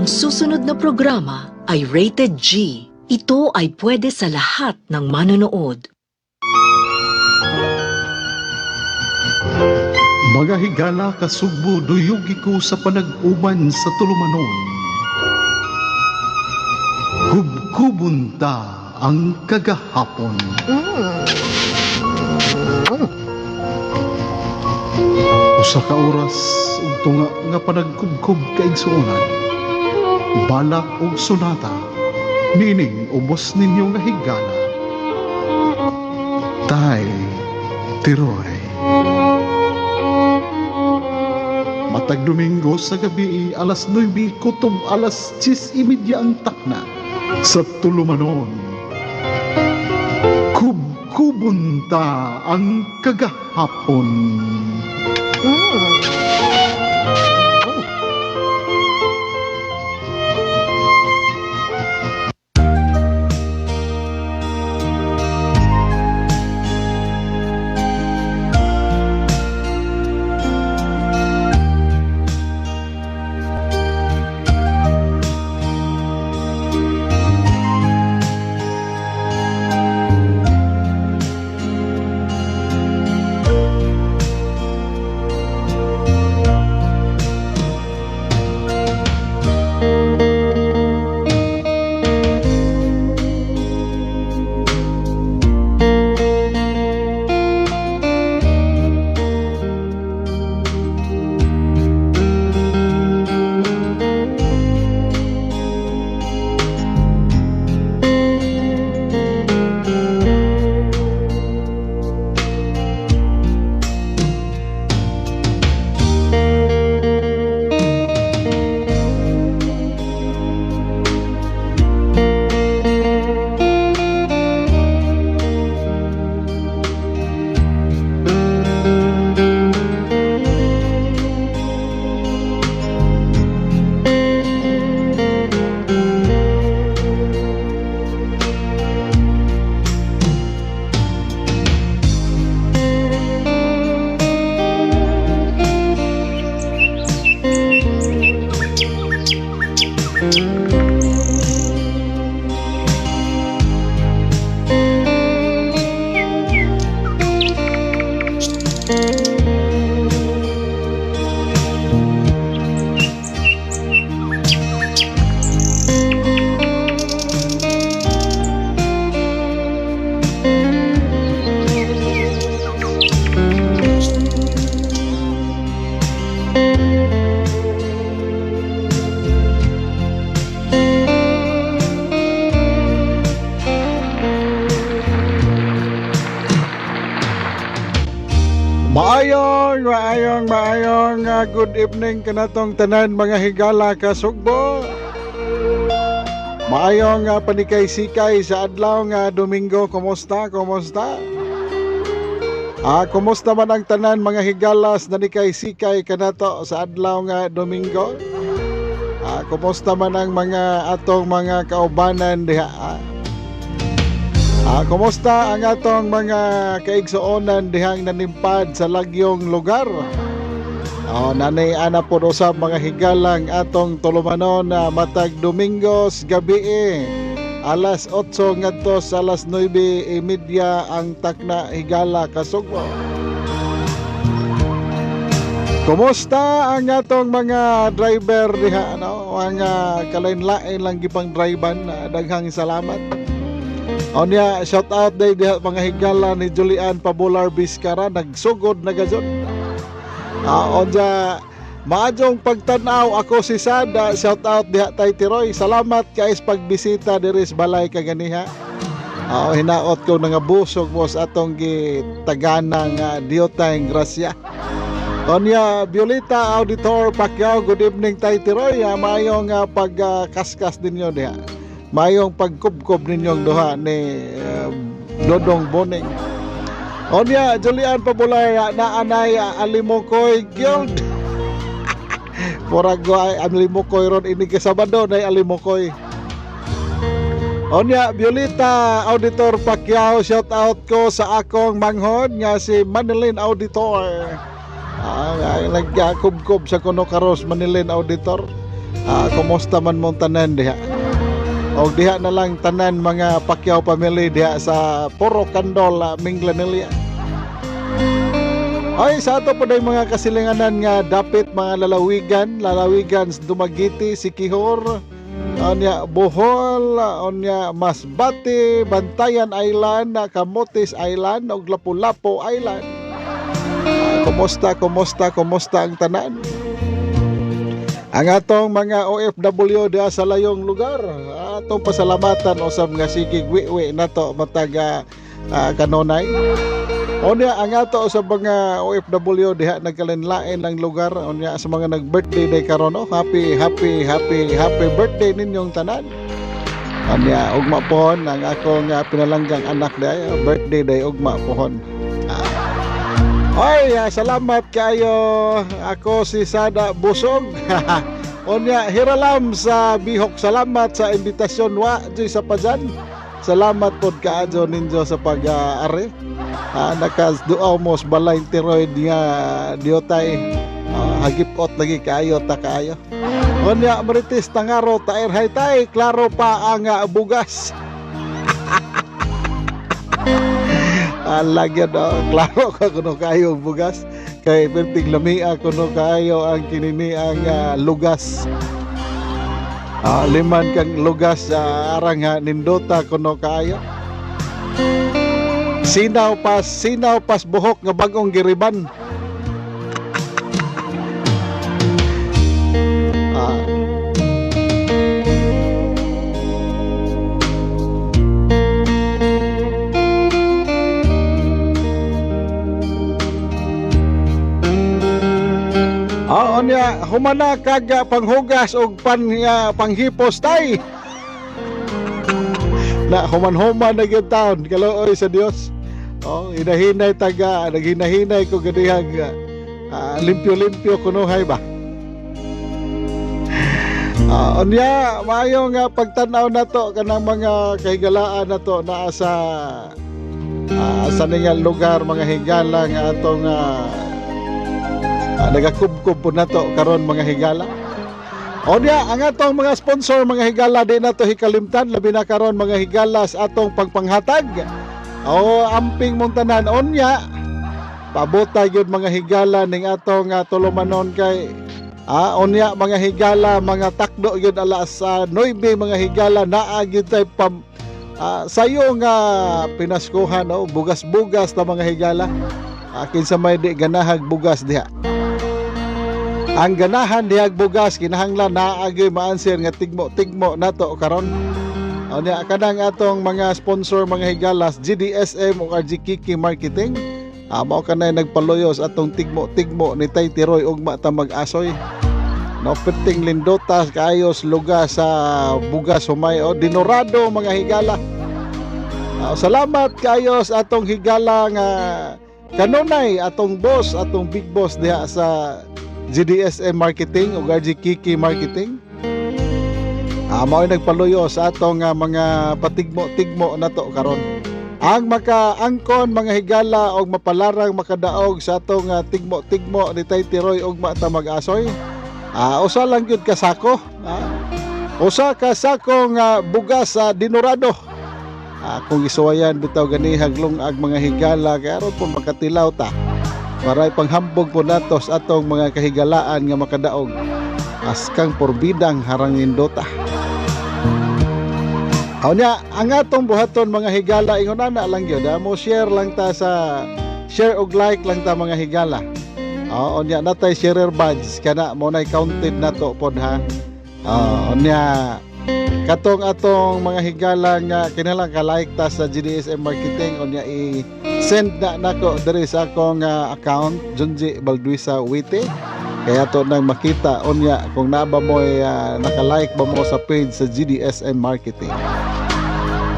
Ang susunod na programa ay rated G. Ito ay pwede sa lahat ng manonood. Mga higala kasugbo, duyugi ko sa panag-uban sa tulumanon. Kubkubon ta ang kagahapon. Usa ka oras ug tunga nga panagkubkob kaigsuonan. Balak og sonata, nining ubos ninyo nga higala. Tay, Tiroy. Matag Domingo sa gabi, alas 9, kutob alas 10:30 ang takna sa tulumanon. Kubkubon ta ang kagahapon. Maayong, maayong, maayong good evening kanatong tanan mga higala kasugbo. Maayong panikay-sikay sa adlaw nga Domingo. Kumusta? Kumusta? Kumusta man ang tanan mga higalas na nikay-sikay kanato sa adlaw nga Domingo? Kumusta man ang mga atong mga kaubanan diha? Kumusta ang atong mga kaigsuonan dihang nanimpad sa lagyong lugar? Oh, nanay ana po usab mga higalang atong tulumanon na matag Domingos gabi alas 8 ngadto sa alas 9:30 ang takna, higala kasugbo. Kumusta ang atong mga driver diha, no? Ang kalain-lain lang gipang driban, daghang salamat. Onya, shout out day diha mga higala ni Julian Pabular Vizcara, nagsugod na gazon. Onya, maadjong pagtanaw, ako si Sada, shout out diha tay Tiroy. Salamat kay pagbisita diri sa balay kaganiha. Hinaot ko nga busog mo sa atong gitagana nga diyotang grasya. Onya, Violeta Auditor Pacquiao, good evening tay Tiroy. Maayong pagkaskas ninyo diha. Mayong pagkubkob ninyong duha ni Dodong Boning. Onya, Julian Pabulay, naanay Alimokoy Guild. Murag ay Alimokoy ron ini kay Sabado nay Alimokoy. Onya, Violeta Auditor Pacquiao, shout out ko sa akong manghod nga si Manilyn Auditor. Nagkubkob sa kuno karos Manilyn Auditor. Kumusta man mong tanan diha? Og diha na lang tanan mga Pacquiao family diha sa Puro Kandol, Minglanilla. Ay, sa ato po mga kasilinganan nga dapit mga lalawigan, lalawigan sa Dumaguete, Siquijor, unya Bohol, unya Masbate, Bantayan Island, Camotes Island, ug Lapu-Lapu Island. Kumusta, kumusta, kumusta ang tanan? Ang atong mga OFW diha sa layong lugar, atong pasalamatan usab nga sige wiwi nato matag kanunay. Unya ang ato sa mga OFW diha nagkalain-lain ang lugar, unya sa mga nag-birthday day karon, oh, happy, happy, happy, happy birthday ninyong tanan. Unya ugma pohon ang akong pinalanggang anak day, birthday day ugma pohon. Ay, salamat kayo. Ako si Sada Busog. Unya, hiralam sa Bihok. Salamat sa imbitasyon wa joy sa pajan. Salamat pod kaayo ninyo sa pag-ari. Nakaduaw mo sa balay tiroid nga diotay. Hagipot lagi kaayo ta kaayo. Unya, Marites Tangaro tair haytay, klaro pa ang bugas. Lagyan oh, klaro ka kuno kaayo bugas kay perting lamia kuno kaayo ang kinini ang lugas. Liman kang lugas arang ha, nindota kuno kaayo. Sinaw pas buhok nga bagong giriban. Unya humana kag panghugas og panghipos tay. Na human-human na gyud taon kaluoy sa Dios. Oh, hinahinay taga, naghinahinay ko ganihang limpyo-limpyo kunuhay ba. Unya maayo nga pagtan-aw nato kanang mga kahigalaan nato naa sa ninga lugar mga higala nga atong nagakubkob po nato karon mga higala. Unya ang atong mga sponsor mga higala di nato hikalimtan, labi na karon mga higala sa atong pagpanghatag. O amping mong tanan. Unya paabotay gyud mga higala ning atong tulumanon kay unya mga higala mga takdo gyud alas 9 mga higala naa gyud tay sayo nga pinaskuhan, oh, bugas-bugas ta mga higala. Kinsa may di ganahag bugas diha. Ang ganahan dihag bugas kinahanglan naa gyud ma-answer nga tigmo-tigmo nato karon. Unya kanang atong mga sponsor mga higalas GDSM o RG Kiki Marketing. Mao kanay nagpaluyos atong tigmo-tigmo ni Tay Tiroy ugma ta mag-asoy. No, perting lindotas kaayos lugas sa bugas humay o dinorado mga higala. Salamat kaayo sa atong higala nga kanunay atong boss, atong big boss diha sa GDSM Marketing o RG Kiki Marketing. Mao nagpaluyo sa atong mga patigmo-tigmo nato karon. Ang makaangkon mga higala og mapalarang makadaog sa atong tigmo-tigmo ni Tay Tiroy ug mata mag-asoy. Usa lang gyud ka sako. Usa ka sako nga bugas sa dinorado. Kung isuwayan bitaw ganihag lungag mga higala kay aron po makatilaw ta. Para ipanghambog po nato sa atong mga kahigalaan nga makadaog. Askang porbidang harangin dota. Unya, ang atong buhaton mga higala ingon ana lang gyud, mo share lang ta sa share og like lang ta mga higala. Unya natay sharer badge kana mo nay counted nato pod ha. Unya katong atong mga higala nga kinahanglan ka like ta sa GDSM Marketing, unya i-send na nako diri sa akong account Junji Balduisa Wite. Kaya to nang makita unya kung naa ba mo'y naka-like ba mo sa page sa GDSM Marketing.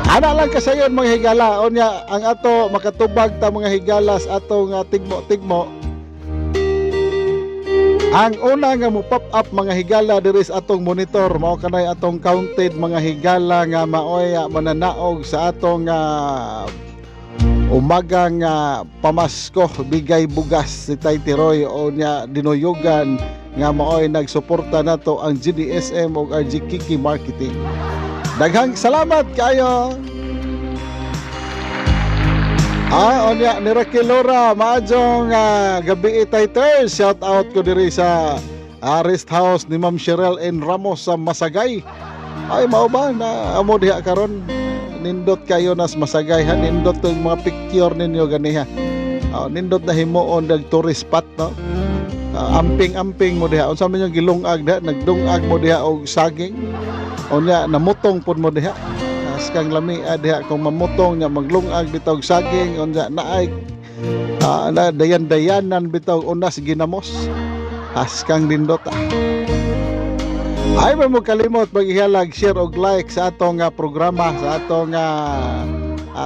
Ana lang kasayon mga higala, unya ang ato makatubag ta mga higala sa atong tigmo-tigmo. Ang una nga mo pop up mga higala diri sa atong monitor mao kanay atong counted mga higala nga maoy mananaog sa atong Umagang pamasko, bigay bugas si Tay Tiroy o nya dinuyugan nga maoy nagsuporta nato ang GDSM ug RG Kiki Marketing. Daghang salamat kayo. Onya ni Raquel Lora, maadjong gabi, Tayter. Shout out ko diri sa rest house ni Ma'am Cheryl N. Ramos sa Masagay. Ay, mao ba na amo diha karon? Nindot kayo nas Masagay, ha. Nindot tong mga picture ninyo ganiha. Nindot na himuon dag tourist spot, no. Amping-amping mo diha. Unsa man yung gilungag diha? Nagdungag mo diha og saging. Unya namutong pud mo diha. Askang lami diha kung mamutong nya maglungag bitaw og saging, unya naay na dayan-dayanan bitaw unas ginamos. Askang nindot ah. Ay mo kalimot maghihalag, share og like sa atong programa, sa atong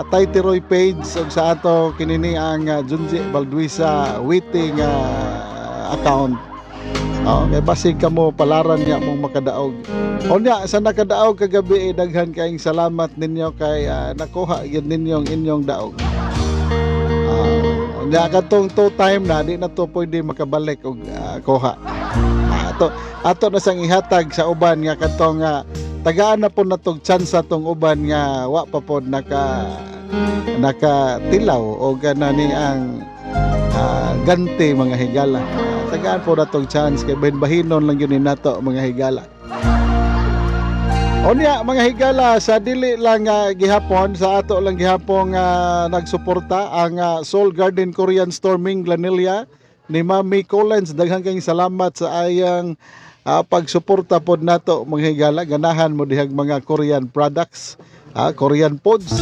Tay Tiroy page ug sa ato kinini ang Junji Balduisa waiting account. Oh, kay basig kamo palaran niya mong makadaog. Unya sa nakadaog kagabi, eh, daghan kaayong salamat ninyo kay nakuha gyud ninyong inyong daog. Unya katong two time na di na to pwede makabalik og kuha. Ato ato na sang ihatag sa uban nga katong tagaan na po natog chance tong uban nga wa pa pod nakatilaw o gana ni ang ganti, mga higala. Tagaan po natog chance kay bahin-bahinon lang yun nato, mga higala. Unya mga higala, sa dili lang gihapon sa ato lang gihapon nagsuporta ang Seoul Garden Korean Store Minglanilla ni Mami Collins. Daghang kayong salamat sa ayang pagsuporta pod nato, mga higala. Ganahan mo dihag mga Korean products, Korean foods.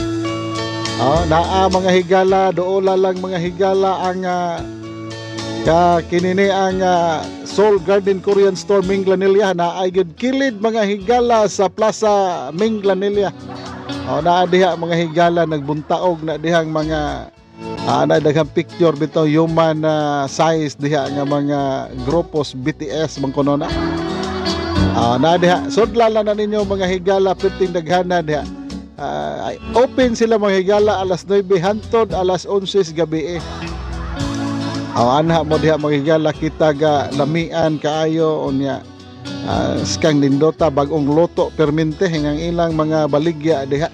Naa, mga higala, duola lang, mga higala, ang ka kinini ang Seoul Garden Korean Store Minglanilla na ay gud kilid, mga higala, sa Plaza Minglanilla. O naa diha, mga higala, nagbuntaog na dihang mga na daghang picture bitaw human size diha nga mga grupos BTS man kuno na. Na diha, sudla lang na ninyo, mga higala, perting daghana diha. Open sila, mga higala, alas 9 hantod alas 11 gabi eh. Aw anha mo diha, mga higala, kita ga lamian kaayo. Unya skang nindota, bagong luto permente ang ilang mga baligya diha.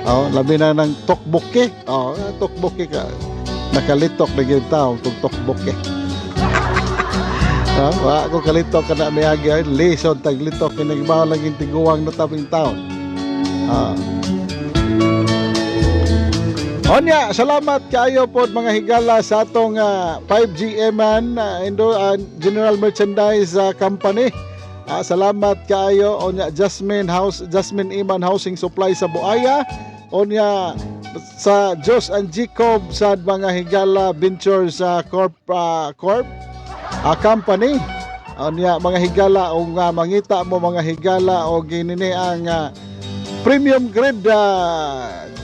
Oh, labi na ng tokboki. Oh, tokboki ka. Nakalitok na gyud tawo kung tokboki. Ha, wa ko kalitok kana miagi ay lisod taglitok kay nagbaw lang yung tiguang na tabing taon. Onya, salamat kaayo pod, mga higala, sa atong 5G man Indo General Merchandise Company. Salamat kaayo, onya Jasmine House, Jasmine Iman Housing Supply sa Buaya. Onya sa Jos and Jacob sa mga higala Ventures Corp Company. Onya, mga higala, ug mangita mo, mga higala, og ginini ang premium grade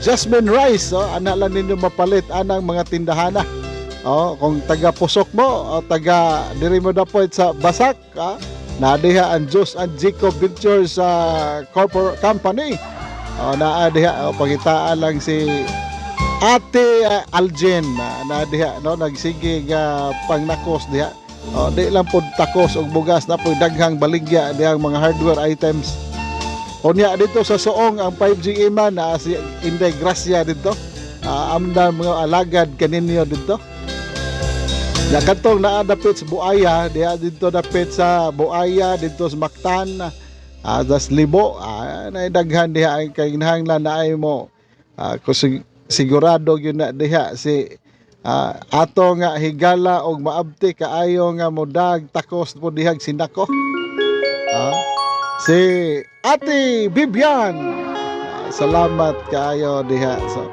jasmine rice, oh, ana lang ninyo mapalit anang mga tindahana. Oh, kung taga Pusok mo o taga diri mo dapoy sa Basak, naa diha ang Jos and Jacob Ventures Corpor Company. Oh, naa diha, oh, pangitaan lang si Ate Aljen na naa diha, no, nagsige nga pangnakos diha. Oh, di lang pod takos og bugas na pod, daghang baligya dihang mga hardware items. Unya dito sa Suong ang 5G Iman na si Inday Gracia dito. Amdan mga alagad kaninyo dito. Ya katong naa dapit sa Buaya, diha dito dapit sa Buaya dito sa Mactan, das Libo, na daghan diha ay kay kinahanglan na ay mo kung sigurado gyud na diha si ato nga higala og maabti kaayo nga modag takos po dihag sinako. Si Ate Bibian. Salamat kaayo diha. So,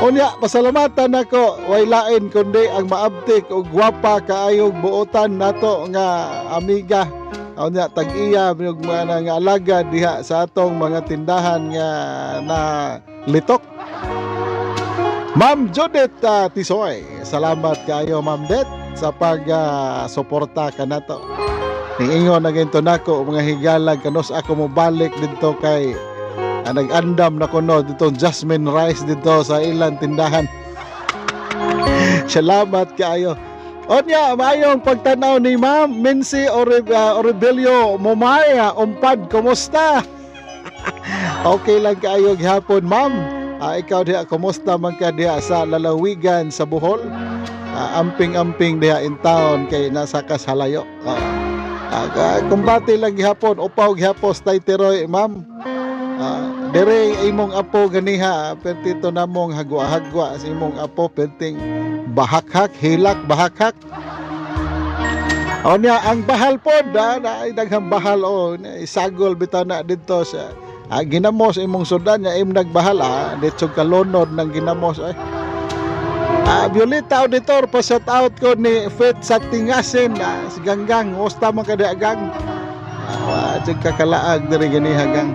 unya pasalamatan nako way lain kundi ang maabtik og gwapa kaayog buotan nato nga amiga. Unya tag-iya og mga nga alagad diha sa atong mga tindahan nga na litok. Ma'am Judith Tisoy, salamat kaayo, Ma'am Det, sa pag suporta kanato. Niingon na ginto nako, mga higala, kanus ako mo balik dito kay nag-andam na kuno dito jasmine rice dito sa ilang tindahan. Salamat kaayo. Onya, maayong pagtanaw ni Ma'am Mincy Orebelio Momaya Umpad, kumusta? Okay lang kaayo gihapon, ma'am. Ikaw diha, kumusta man ka diha sa lalawigan sa Bohol? Amping-amping diha in town kay nasa ka sa layo. Kumbati lang gihapon, upaw gihapos tay Tiroy, ma'am. Dere imong apo ganiha, pertito namong hagwa-hagwa sa imong apo, perting bahakhak, hilak, bahakhak. O niya, ang bahal pod, na, ay daghang bahal o, isagol bitaw na didto sa ginamos imong sudan niya im nagbahal dito kalunod ng ginamos ay. Violeta Auditor, pa shout out ko ni Fet sa Tingasin, si Ganggang, usta man ka diha, Gang. Kakalaag diri ganiha, Gang.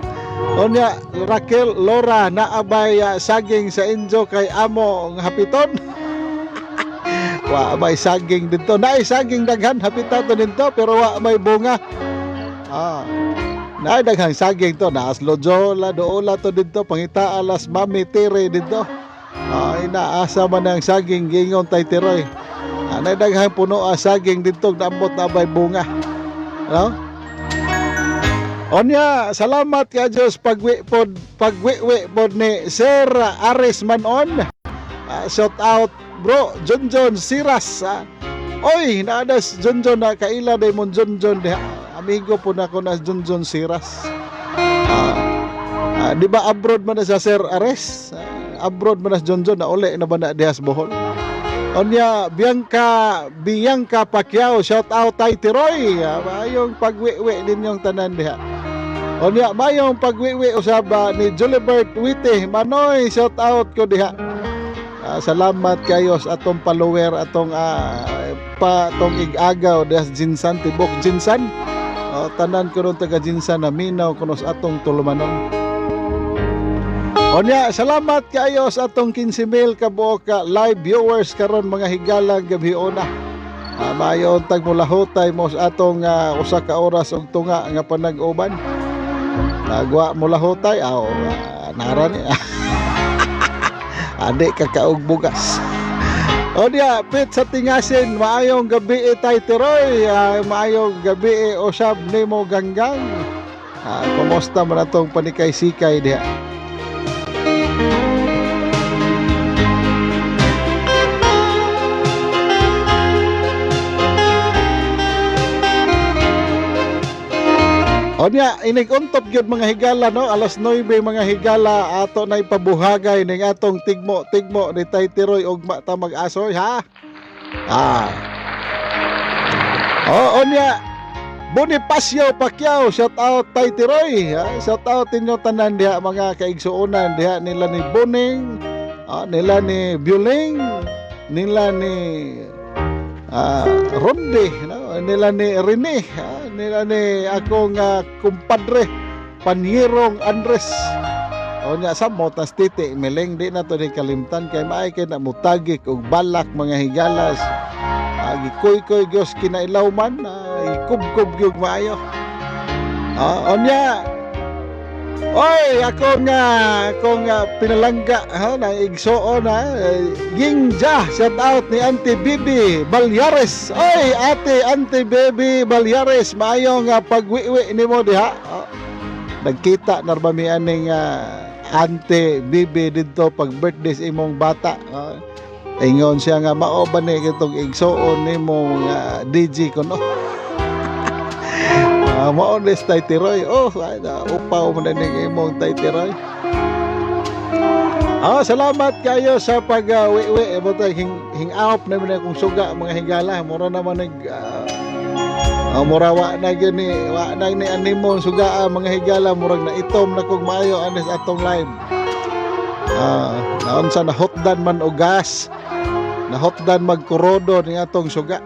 Onya, Raquel Lora, naabay saging sa injo kay amo nga hapiton. Wa may saging dito. Naay saging daghan hapita to dito pero wa may bunga. Naay daghang saging to, naas Lojola, doola to dito, pangita alas Mami Tere dito. Inaasa man ang saging gingon tay Tiroy. Naay daghang puno saging dito naambot na bay bunga. No? Onya, salamat ka Diyos pagwi pod pagwiwi pod ni Sir Aris Manon. Shout out bro John John Siras. Oy, naadas John John na kaila day mon John John diha. Amigo po na ko na John John Siras. Di ba abroad man na sa Sir Ares? Abroad man na si John John na uli na ba na diha sa Bohol? Onya, Bianca Bianca Pacquiao, shout out tay Tiroy. Mayong pagwiwi ninyong tanan diha. Onya, mayong pagwiwi usab ni Julibert Wite Manoy, shout out ko diha. Salamat kayo sa atong follower, atong pa atong igagaw diha sa Jinsan, tibok Jinsan. Tanan ko ron taga Jinsan na minaw kuno sa atong tulumanon. Onya, salamat kayo sa atong 15,000 ka buok ka live viewers karon mga higalang gabhiona. Maayo untag mulahutay mo sa atong usa ka oras og tunga nga panag-uban. Nagwa mulahutay aw nara ni. Adi ka kaog bugas. Onya, Pit sa Tingasin, maayong gabi tay Tiroy, maayong gabi usab nimo Ganggang. Kumusta man atong panikay-sikay diha? Onya, inig-untop gyud mga higala no, alas 9 mga higala ato na ipabuhagay ning atong tigmo-tigmo ni Tay Tiroy ugma ta mag-asoy ha. Oh, onya, Bonifacio Pacquiao, shout out Tay Tiroy. Ha? Shout out inyo tanan diha mga kaigsuonan diha nila ni Boning, nila ni Buling, nila ni Ronde, no? Nila ni Rene, nila ni akong kumpadre Panyerong Andres. O nya sa motas titi mileng di na to ni kalimtan kay maay kay na mutagik og balak mga higalas. Gikoy-koy gyos kinailaw man, ikubkob gyud maayo. Onya, oy, ako nga akong pinalangga ha na igsuon ha. Yingja, shout out ni Auntie Bibi Balyares. Oy, Ate Auntie Bibi Balyares, maayong pagwiwi nimo diha. Oh, nagkita na ba mi aning Auntie Bibi didto pag birthday sa imong bata. Oh, ingon siya nga mao ba ni kitong igsuon nimo nga DJ kuno. Mao ni Tay Tiroy. Oh, ay, na, upaw mo na ning imong Tay Tiroy. Salamat kayo sa pag wi-wi. Buta hing hing-out na man akong suga mga higala. Mura naman nag mura wa na gyud ni wa na ni animo suga mga higala, murag na itom na kog maayo anis atong live. Naunsa na hotdan man og gas. Nahotdan magkurodo ni atong suga.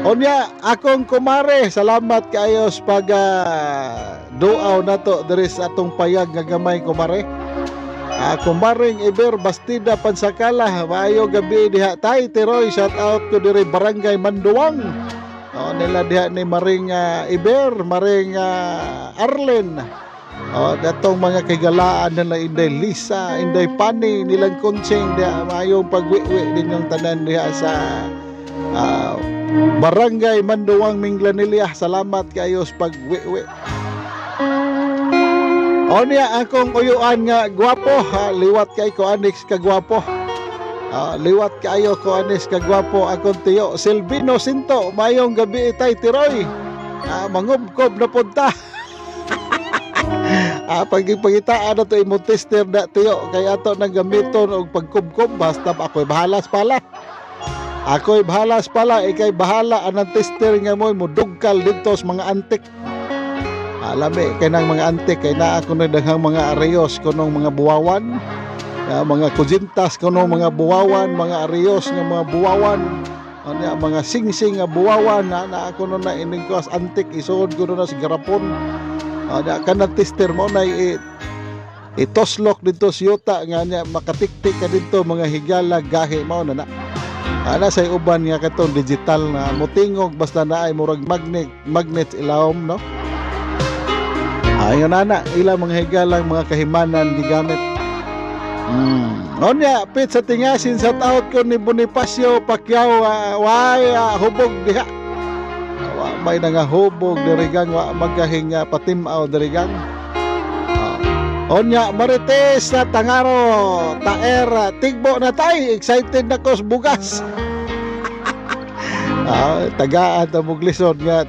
Onya, akong kumare, salamat kaayo sa pag duaw nato diri sa atong payag nga gamay kumare. Kumaring Iber Bastida Pansakala, maayo gabi diha tay Tiroy, shout out ko diri Barangay Manduang. O, nila diha ni Maring Iber, Maring Arlen. Oh, datong mga kahigalaan nila Inday Lisa, Inday Pani, nilang Kunching diha, maayong pagwiwi ninyong tanan diha sa Barangay Manduwang, Minglanilla. Salamat kaayo sa pagwiwi. O niya akong uyuan nga gwapo, ha, liwat kay ko anix ka gwapo. Liwat kaayo ko anis ka gwapo akong tiyo Silvino Sinto, mayong gabi, Itay Tiroy. Mangubkob na punta. Pag pangitaan na to imong tester na, tiyo, kay ato nang gamiton og pagkubkob. Basta ako'y bahala sa pala. Ako'y bahala sa pala, ikay bahala anang tester nga mo mudugkal didto sa mga antik. Lami kay nang mga antik kay naa kuno daghang mga areyos kunong mga buwawan. Mga kujintas kuno mga buwawan, mga areyos nga mga buwawan. Ano, mga singsing nga buwawan na naa kuno na ining kuas antik isuod kuno na sa garapon. Ano, kanang tester mo na itoslok dito sa yuta nga niya makatiktik ka dito, mga higala, gahi mao na na. Ana say uban nga katong digital na motingog basta na ay murag magnet magnet ilawom, no? Ayon ana ila mga higalang mga kahimanan gigamit. Onya, pit sa tingasin, shout out ko ni Bonifacio Pacquiao, way hubog diha. Wa may nangahubog diri, gang, wa magkahinga patimaw diri, gang. Onya Marites sa Tangaro, Taer, tigbo na tay, excited na ko sa bugas. Tagaan ta muglisod nga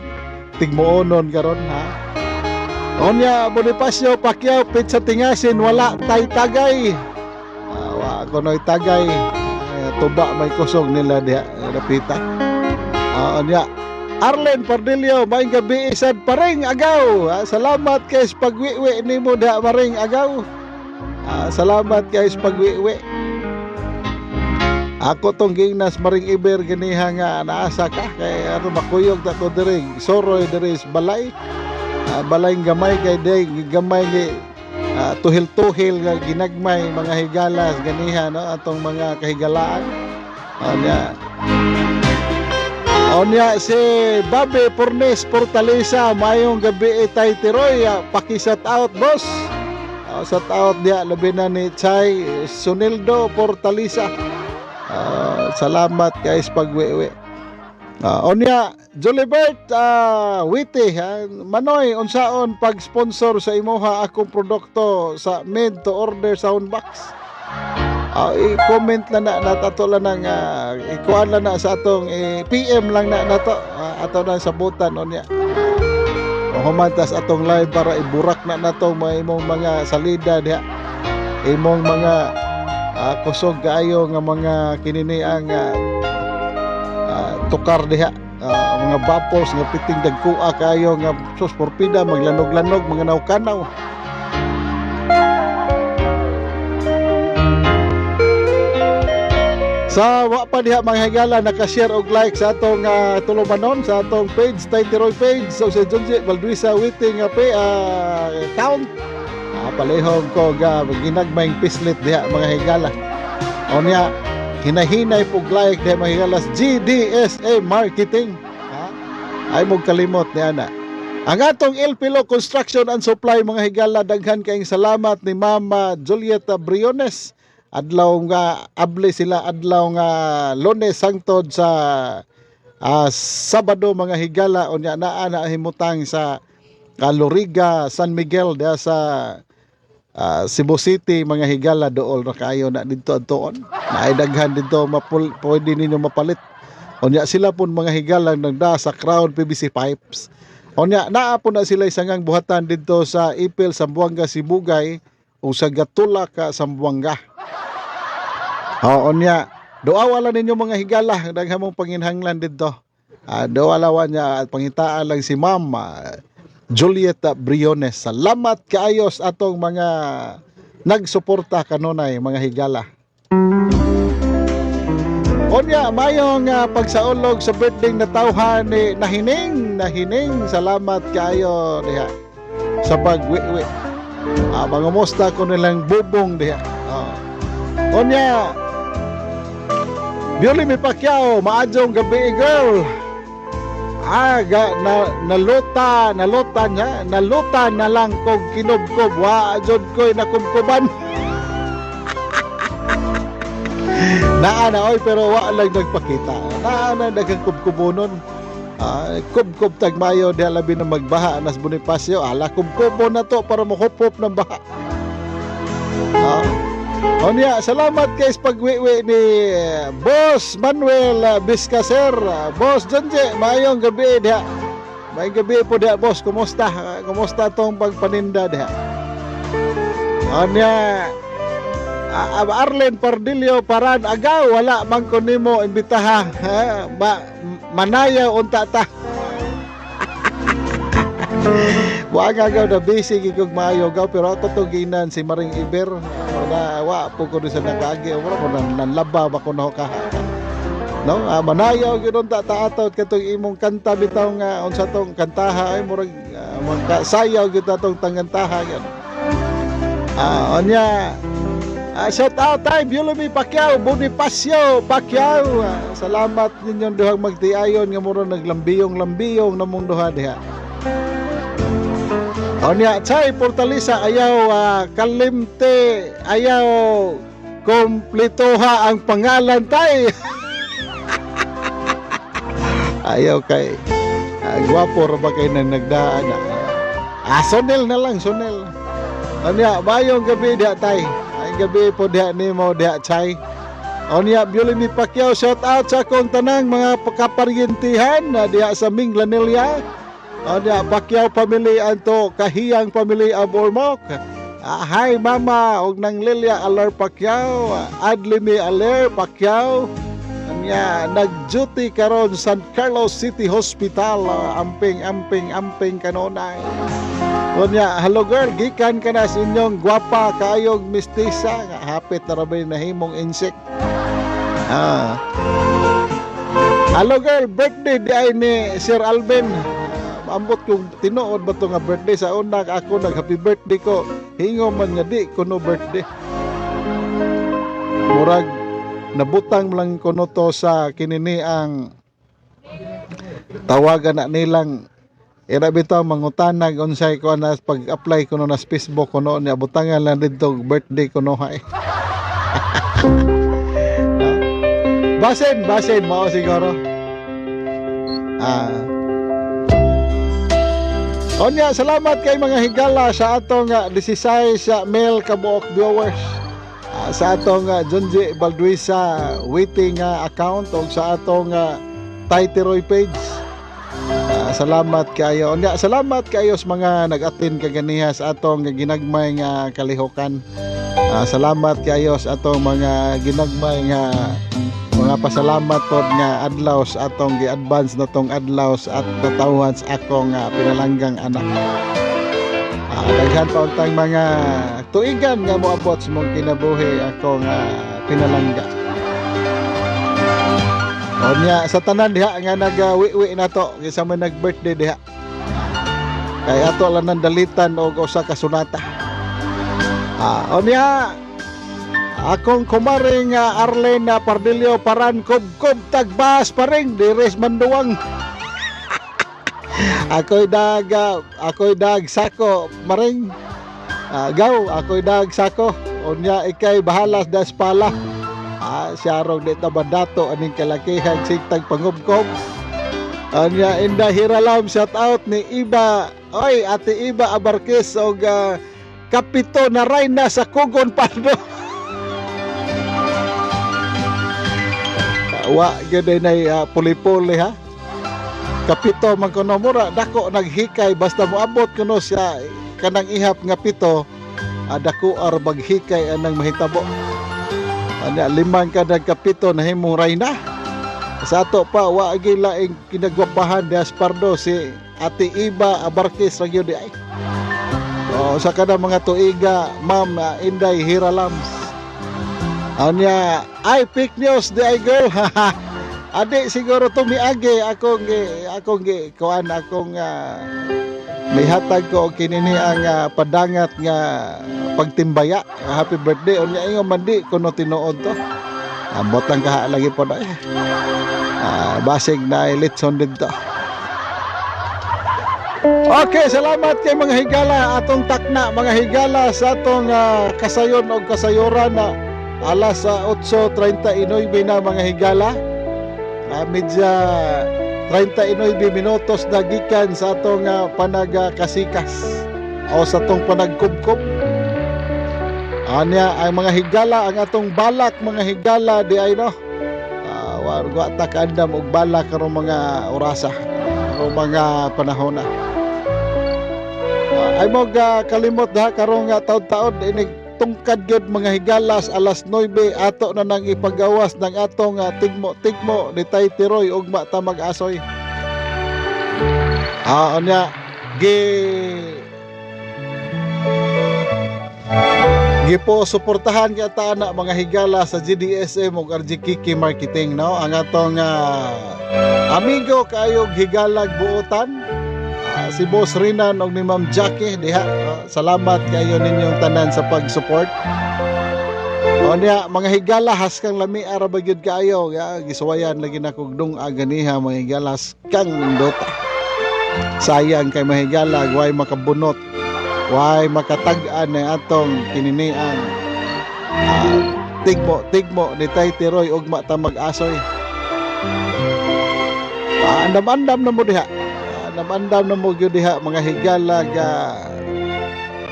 tigmuonon karon, ha. Onya Bonifacio Pacquiao, pit sa tingasin, wala tay tagay. Wa ko noy tagay. Tuba may kusog nila diha napita. Onya Arlen Pardillo, may gabi isad paring agaw. Salamat kay sa pagwiwi nimo diha, maring agaw. Salamat kay sa pagwiwi. Ako tong gingnas, maring Iber, ganiha nga naasa ka kay aron makuyog ta ko diri soroy diri sa balay. Balay gamay kay day gamay gi tuhil-tuhil nga ginagmay, mga higalas ganiha, no, atong mga kahigalaan. Onya. Onya si Babe Pornes Fortaleza, mayong gabi, Itay Tiroy, paki-shout out, boss. Shout out diya labi na ni Chay Sunildo Fortaleza. Salamat guys pagwiwi. Onya Jolibert Witi, Manoy, unsaon pag-sponsor sa imoha akong produkto sa made to order sound box? I-comment lang na natato lang nang ikuan lang na sa atong PM lang na nato, ato na sabutan unya. Humantas atong live para iburak na nato mga imong mga salida diha. Imong mga kusog kaayo nga mga kinini ang tukar diha. Mga baffles nga piting dagkua kaayo nga sus porpida maglanog-lanog mga nawkanaw. Sa wa pa diha, mga higala, naka-share og like sa atong tulumanon sa atong page, Tay Tiroy page, so si Junji Balduisa waiting nga pe account. Palihog ko ga ginagmayng pislit diha, mga higala. Unya hinahinay pug like diha, mga higala, sa GDSA Marketing. Ha? Ay mo kalimot ni ana. Ang atong El Pilo Construction and Supply, mga higala, daghan kayong salamat ni Mama Julieta Briones. Adlaw nga abli sila adlaw nga Lunes sangtod sa Sabado, mga higala. Unya naa na himutang sa Loriga, San Miguel diha sa Cebu City, mga higala. Dool ra kaayo na didto adtuon, naay daghan didto mapul, pwede ninyo mapalit. Unya sila pun, mga higala, nagda sa Crown PVC pipes. Unya naa po na sila isangang buhatan didto sa Ipil, Zamboanga, Sibugay o sa Gatula ka, Zamboanga. Oo niya. Duawa lang ninyo, mga higala, daghan mong panginhanglan didto. Duwa niya at pangitaan lang si Ma'am Julieta Briones. Salamat kaayos atong mga nagsuporta kanunay, mga higala. Onya, mayong pagsaulog sa birthday na tawhan ni Nahining, Nahining, salamat kaayo diha sa pagwiwi. Mga musta ko nilang bubong diha. Onya, Bioli Mi Pacquiao, maadjong gabi, girl. Aga na naluta, naluta niya, naluta na lang kog kinubkob, wa jud ko'y nakubkuban. Naa na oy, pero wa lang nagpakita. Naa na daghang kubkubonon. Kubkob tagmayo diha, labi na magbaha nas Bonifacio. Ala, kubkubo na to para mohupop ng baha. Onya, salamat kay sa pagwiwi ni Boss Manuel Biscaser. Boss Jonje, maayong gabi diha. Maayong gabi po diha, boss. Kumusta? Kumusta tong pagpaninda diha? Onya, Arlen Pardillo Paran agaw, wala man ko nimo imbitaha ha? Manayaw unta ta. Wa agaw na busy gid kog maayo gaw, pero ato to ginan si Maring Iber na wa po ko sa nakaagi wala ko nan nanlaba ba ko na ka no. Manayaw gyud unta ta ato katong imong kanta bitaw nga unsa tong kantaha ay murag sayaw gyud atong tangantaha gyud. Onya, shout out tay Biolomy Pacquiao, Bonifacio Pacquiao. Salamat ninyong duhang magtiayon nga mura naglambiyong-lambiyong namong duha diha. Onya, Chay Fortaleza, ayaw kalimte, ayaw kompletoha ang pangalan tay. Ayaw kay gwapo ra ba kay nang nagdaan. Sonel na lang, Sonel. Onya, mayong gabi diha tay. Ay gabi po diha nimo diha, Chay. Onya, Biolimi Pacquiao, shout out sa akong tanang mga kaparyentihan na diha sa Minglanilla. Onya, Pacquiao family anto Kahiyang family of Ormoc. Hi Mama og nang Lilia Alar Pacquiao, Adlimi Aler Pacquiao. Onya, nag-duty karon San Carlos City Hospital. Amping amping amping kanunay. Unya, hello girl, gikan ka na sa inyong gwapa kaayog mistisa nga hapit na rabay nahimong insect. Hello girl, birthday di ay ni Sir Alvin. Ambot kung tinuod ba to nga birthday. Sa una ako nag happy birthday ko. Hingo man nga di kuno birthday. Murag nabutang lang kuno to sa kinini ang tawagan na nilang ira bitaw mangutanag unsay ko na pag-apply kuno na sa Facebook kuno niya, butangan lang didto birthday kuno hay. Basin, basin mao siguro. Onya, salamat kay mga higala sa atong 16 sa male kabuok viewers. Sa atong Junji Balduisa waiting account o sa atong Tay Tiroy page. Salamat kayo. Onya, salamat kayo sa mga nag-attend kaganiha sa atong ginagmay nga kalihokan. Salamat kayo sa atong mga ginagmay nga mga pasalamat pod nga adlaw sa atong gi-advance na tong adlaw sa at natawhan sa akong pinalanggang anak. Daghan pa untang mga tuigan nga moabot sa mong kinabuhi, akong pinalangga. Onya, sa tanan diha nga nagawi-wi nato kinsa man nag-birthday diha. Kay ato lang nang dalitan og usa ka sunata. Onya, akong kumaring Arlene Pardillo Paran, kubkob tagbas paring dires manduwang. Ako'y dag sako maring. Gaw, ako'y dag sako. Unya ikay bahala sa pala. Siya rong di ta mandato aning kalakihan sintag pangubkob. Anya, Inda Hiralam, shout out ni Iba. Oy, Ate Iba Abarquez og kapito na rayna sa Kugon Pardo. Wa gyud nay puli-puli ha. Kapito man kuno, mura dako naghikay basta moabot kuno siya kanang ihap nga pito, dako ar maghikay anang mahitabo. Anya, limang kada kapito nahimong rayna. Sa ato pa wa gyud laing kinagwapahan di Aspardo si Ate Iba Abarquez ra gyud di ay. Oh, sa kada mga tuiga, Ma'am Inday Hiralams. Anya, ay fake news di ay girl. Adi siguro to miagi akong gi kuan akong mihatag ko og kinini ang padangat nga pagtimbaya. Happy birthday unya ingon man di kuno tinuod to. Ambot lang kaha lagi po na. Basig na litson dito. Okay, salamat kay, mga higala, atong takna, mga higala, sa atong kasayon og kasayuran na alas sa 8:39 na, mga higala. Medya 39 minutos na gikan sa atong panagkasikas o sa atong panagkubkob. Anya ang mga higala, ang atong balak, mga higala, di ay no. Wa ta kaandam og balak karong mga orasa o mga panahon na. Ay mo ga kalimot ha, karong taod-taod inig tungkad gyud, mga higalas, alas 9 ato na nang ipagawas ng atong tigmo-tigmo ni Tay Tiroy, ugma ta mag-asoy. Unya gipo suportahan kay ta ana, mga higala, sa GDSM ug RGKK Marketing, no, ang atong amigo kaayog higalag buotan, si Boss Rinan og ni Ma'am Jackie diha. Salamat kayo ninyong tanan sa pag-support. O niya, mga higala, haskang lami ara ba gyud kaayo ya, gisuwayan lagi na kog dung ganiha, mga higala, haskang nindota. Sayang kay, mga higala, way makabunot, way makatag-an na atong kininiang tigmo tigmo ni Tay Tiroy, ugma ta mag-asoy. Andam-andam na mo diha. Andam-andam na mo gyud diha, mga higala, ga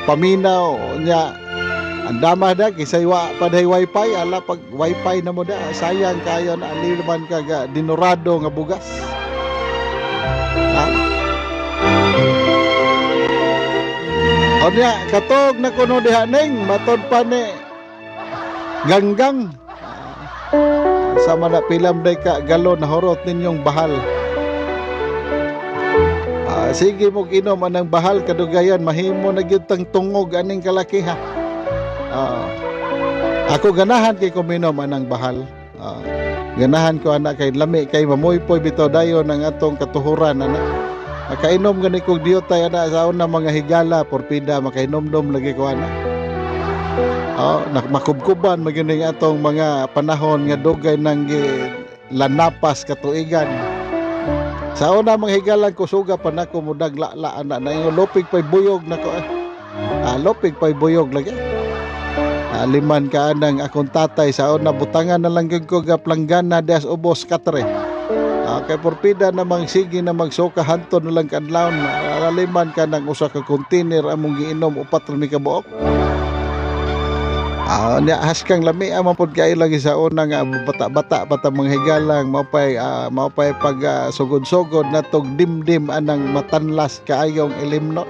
paminaw nya. Andama da kisay wa pa day wifi, ala pag wifi na mo da, sayang kayo na aliman ka ga dinurado nga bugas. Ha? O niya, katog na kuno diha ning matod pa ni ganggang. Sama na pilam day ka galon na horot ninyong bahal. Sige mo inom anang bahal kadugayan, mahimo na gyud tang tungog aning kalaki ha. Ako ganahan kay kuminom anang bahal. Ganahan ko ana kay lami kay mamuypoy bitaw dayon ang atong katuhuran ana. Makainom gani kog diyotay ana sa una, mga higala, porpida makainomdom lagi ko ana. Oh, makubkuban magyud atong mga panahon nga dugay nang lanapas katuigan. Sa una, mga higala, kusuga pa nako mudag la ana na ingon lupig pay buyog nako eh. Lupig pay buyog lagi. Liman ka anang akong tatay sa una, butangan na lang gyud ko ga planggana dias ubos katre. Kay porpida namang sige na magsuka hanton na lang kadlawon. Liman ka nang usa ka container among giinom, upat ra mi ka buok. Nya haskang lami man pud kaayo lagi sa una nga bata-bata pa ta, mga higalang, maupay pag sugod-sugod na tog dimdim anang matanlas kaayong ilimno.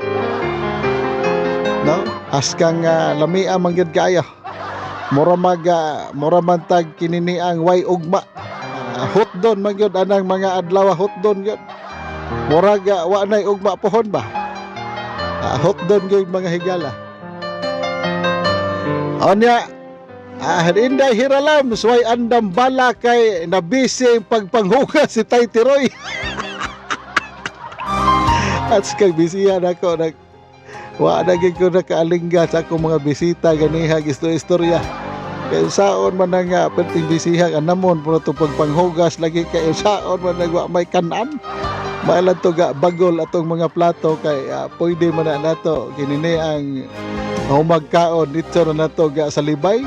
No? Haskang lami man gyud kaayo. Mura man tag kininiang way ugma. Hotdon man gyud anang mga adlaw, hotdon gyud. Murag wa nay ugma pohon ba? Hotdon gyud, mga higala. Onya, Inday Hiralam, suway andam bala kay nabisi pagpanghugas si Tay Tiroy. At kay bisiyan ako nag wa na gyud ko nakaalingga sa akong mga bisita ganiha, gisto istorya. Kay saon man na nga perting bisiha anamon pero to pagpanghugas lagi, kay saon man nagwa may kanan. Mailan to ga bagol atong mga plato kay pwede man na nato kinini ang humagkaon dito na nato ga sa libay.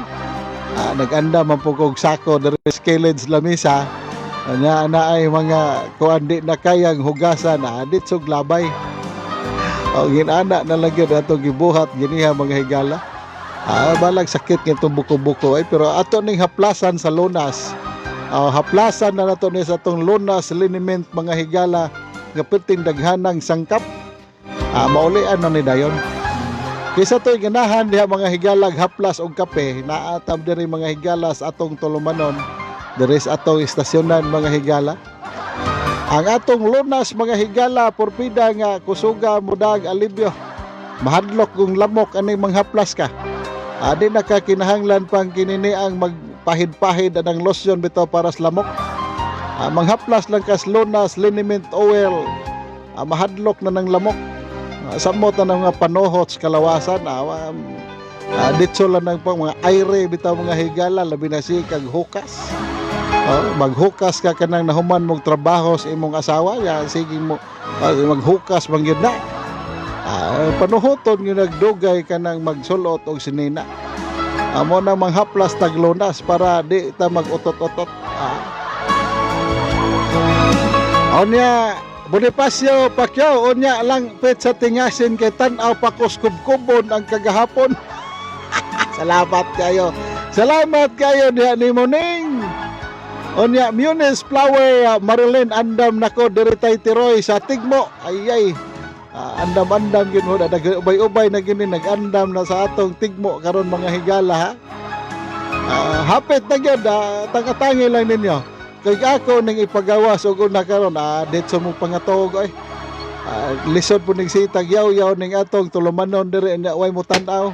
Nag-anda man po kog sako diri sa Keleds lamisa. Nya na ay mga kuan di na kayang hugasan na ditsog labay. O ginana na lang gyud ato gibuhat giniha, mga higala. Balag sakit nga itong buko-buko ay, pero ato ning haplasan sa lunas. Haplasan na nato ni sa atong lunas liniment, mga higala, nga perting daghanang sangkap. Maulian na ni dayon. Kaysa to'y ganahan diha, mga higalag, haplas og kape, naatam diri, mga higala, sa atong tulumanon, diri sa atong istasyonan, mga higala. Ang atong lunas, mga higala, porpida nga kusuga mudag alibyo. Mahadlok kung lamok ani manghaplas ka. Adi na ka kinahanglan pang kinini ang magpahid-pahid anang lotion bitaw para sa lamok. Manghaplas lang kas lunas liniment oil. Mahadlok na ng lamok. Samot na ng mga panohot sa kalawasan. Ditso lang ng pang mga ayre bitaw, mga higala, labi na si kag hukas. Oh, maghukas ka kanang nahuman mong trabaho sa imong asawa, ya sige mo maghukas man gyud na. Panuhoton yung nagdugay ka nang magsulot og sinina. Amo nang manghaplas taglunas para di ta magutot-utot. Onya Bonifacio Pacquiao, unya lang pet sa tingasin kay tan-aw pa ko kubkubon ang kagahapon. Salamat kayo. Salamat kayo diha ni Moning. Unya Munis Flower, Marilyn, andam nako diri tay Tiroy sa Tigmo. Ay ay. Andam-andam gyud mo, ubay-ubay na gini nag-andam na sa atong Tigmo karon, mga higala, ha. Hapit na gyud, tangatangi lang ninyo. Kay ako ning ipagawas og una karon, ditso mo pangatog oy. Lisod po ning sitag yaw-yaw ning atong tulumanon diri nya way mo tan-aw.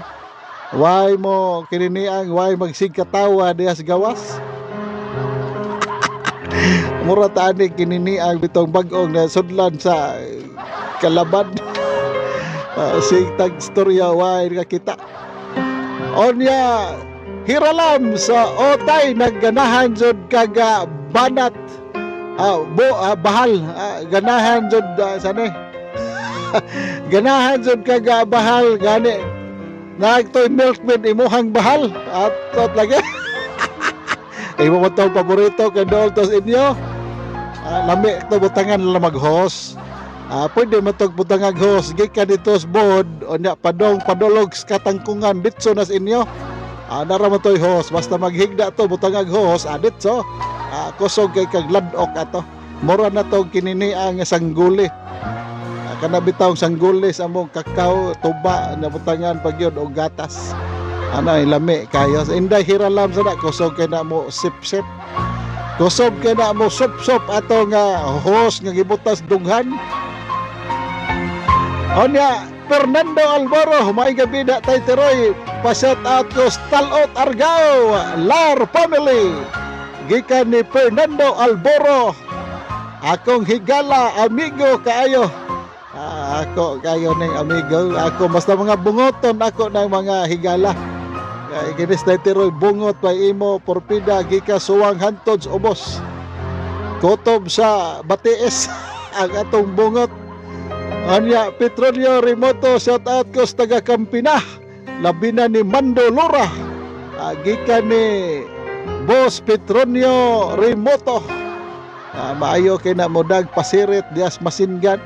Way mo kininiang, way magsigkatawa diha sa gawas. Mura ta ani kininiang bitong bag-ong na sudlan sa kalaban. Sigtag storya way kakita. Onya Hiralam sa Otay, nagganahan jud kaga banat, bo bahal, ganahan jud, sane ganahan jud kaga bahal, gani nagtoy milkmaid imuhang bahal at tot lagi imo mo tong paborito kay dool tos inyo. Lami to butangan lang maghos. Pwede mo tog butangag hose gikan dito sa board, unya padong padulog sa katangkungan, ditso nas inyo. Nara mo to'y hose, basta maghigda to butangag hose, ditso. Kusog kay kag ladok ato. Mura na to kinini ang sangguli. Kana bitawng sangguli sa among kakao, tuba na butangan pag yun og gatas. Ana lami kayo. Inday hiralam sa na, kusog kay na mo sip-sip. Kusog kay na mo sup-sup ato nga hose nga gibutas dughan. Onya, Fernando Alvaro, may gabi na tay Tiroy. Pa-shout out ko Stalot Argao, Lar Family. Gikan ni Fernando Alboro. Akong higala, amigo kaayo. Ako kayo ning amigo. Ako basta mga bungoton ako ng mga higala. Kay kinis tay Tiroy bungot pa imo porpida gika suwang hantod sa ubos. Kutob sa Batiis ang atong bungot. Anya, Petronio Remoto, shout out ko sa taga Kampina. Labi na ni Mando Lora. Gikan ni Boss Petronio Remoto. Maayo kay na modag pasirit dias masingan.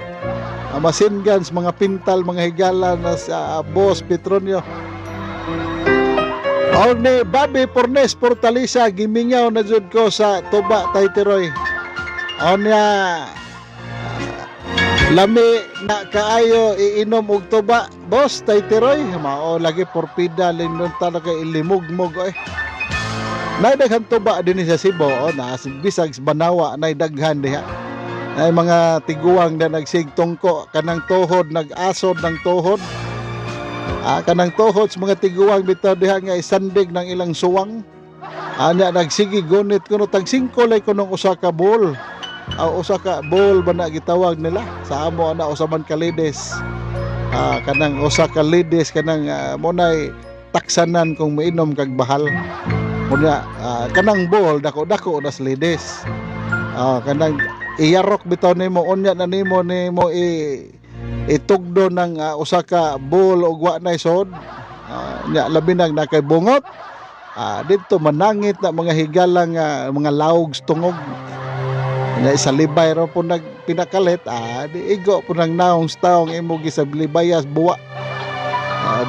Masingan sa mga pintal, mga higala na sa Boss Petronio. Og ni Bobby Pornes Portalisa, gimingaw na jud ko sa Tuba Taytiroy. Onya lami na kaayo iinom og tuba, boss Taytiroy, mao lagi porpida lindon talaga ilimugmog oy. Nay daghan tuba dinhi sa Cebu, oh, na bisag sa Banawa nay daghan diha. Ay mga tiguang na nagsigtungko kanang tuhod, nag-asod ng tuhod. Kanang tuhod sa mga tiguang bitaw diha nga isandig ng ilang suwang. Anya nagsigi gunit kuno tag 5 lay kunong usa ka bowl. Usa ka bowl ba na gitawag nila sa amo ana, usa man ka lides. Kanang usa ka lides kanang mo nay taksanan kung mainom kag bahal. Unya kanang bowl dako dako nas lides. Kanang iyarok bitaw nimo, unya na nimo nimo i itugdo ng usa ka bowl og wa nay sod. Nya labi nag na kay bungot. Didto manangit na mga higalang mga lawog sa tungog. Nya sa libay ra po nagpinakalit, di igo po nang naong sa taong imo gisablibayas buwa.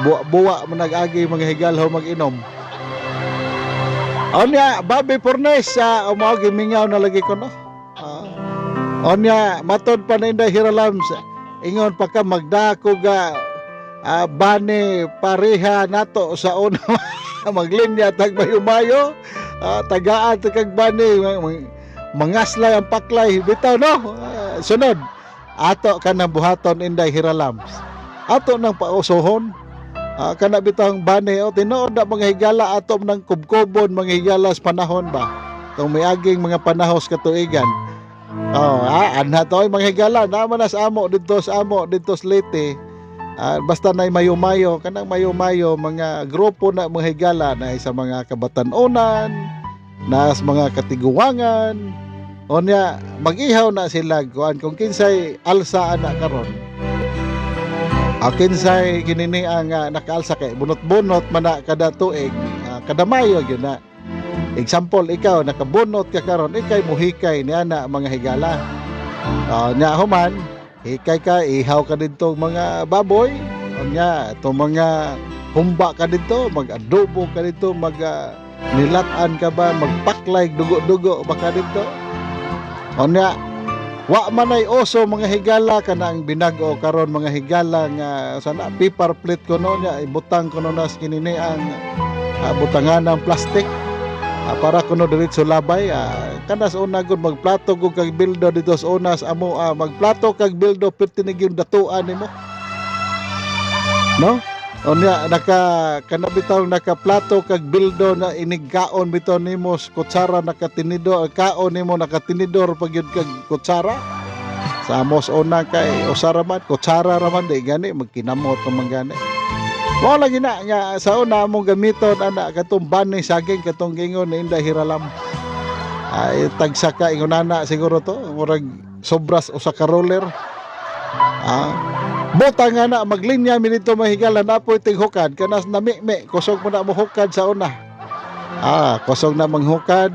Buwa-buwa mo nag-agi mga higalho mag-inom. Onya, Bobby Pornes, sa uh, gimingaw na lagi ko, no. Onya, matod pa na Inday Hiralams, ingon pa ka magdako ga bani pareha nato sa una maglinya tag mayo-mayo, tagaan ta kag bani mangaslay ang paklay bitaw, no. Sunod ato kanang buhaton, Inday Hiralams, ato nang pausohon kana bitawng bani o tinuod na mga higala, ato nang kubkobon mga higala sa panahon ba tong miaging mga panahos katuigan. Oh, anha to ay mga higala naman na sa amo didto sa Leyte. Basta nay mayo-mayo, kanang mayo-mayo mga grupo na mga higala na sa mga kabatan-onan, na sa mga katiguangan. Unya mag-ihaw na sila kuan kung kinsay alsa ana karon. Kinsay kinini ang nakaalsa kay bunot-bunot man na kada tuig, kada Mayo gyud na. Example, ikaw nakabunot ka karon, ikay muhikay niya na, mga higala. Nya human, hikay ka, ihaw ka didto mga baboy, nya itong mga humba ka didto, mag-adobo ka didto, mag nilat-an ka ba, magpaklay dugo-dugo ba ka didto. Nya wa man ay oso, mga higala, kanang binag-o karon, mga higala, nga sana paper plate kuno nya ibutang kuno na kinini ang butangan ng plastic para kuno diretso labay. Kanas una gud magplato gud kag bildo dito sa unas amo, magplato kag bildo perti ni gyud datuan nimo, no? Unya naka kana bitaw nakaplato kag bildo na inigkaon bitaw nimo sa kutsara, nakatinidor kaon nimo, nakatinidor pag yun kag kutsara. Sa amos una kay usa ra man, kutsara ra man, di gani magkinamot man gani. Mao lagi na nga sa una among gamiton ana katong bani saging, katong gingon ni Inday Hiralam, ay tagsa ka ingon ana siguro to, murag sobras usa ka roller. Buta nga na maglinya mi dito, mahigala, napoy tighukad kanas nami-mi kusog mo na mohukad sa una. Kusog na manghukad.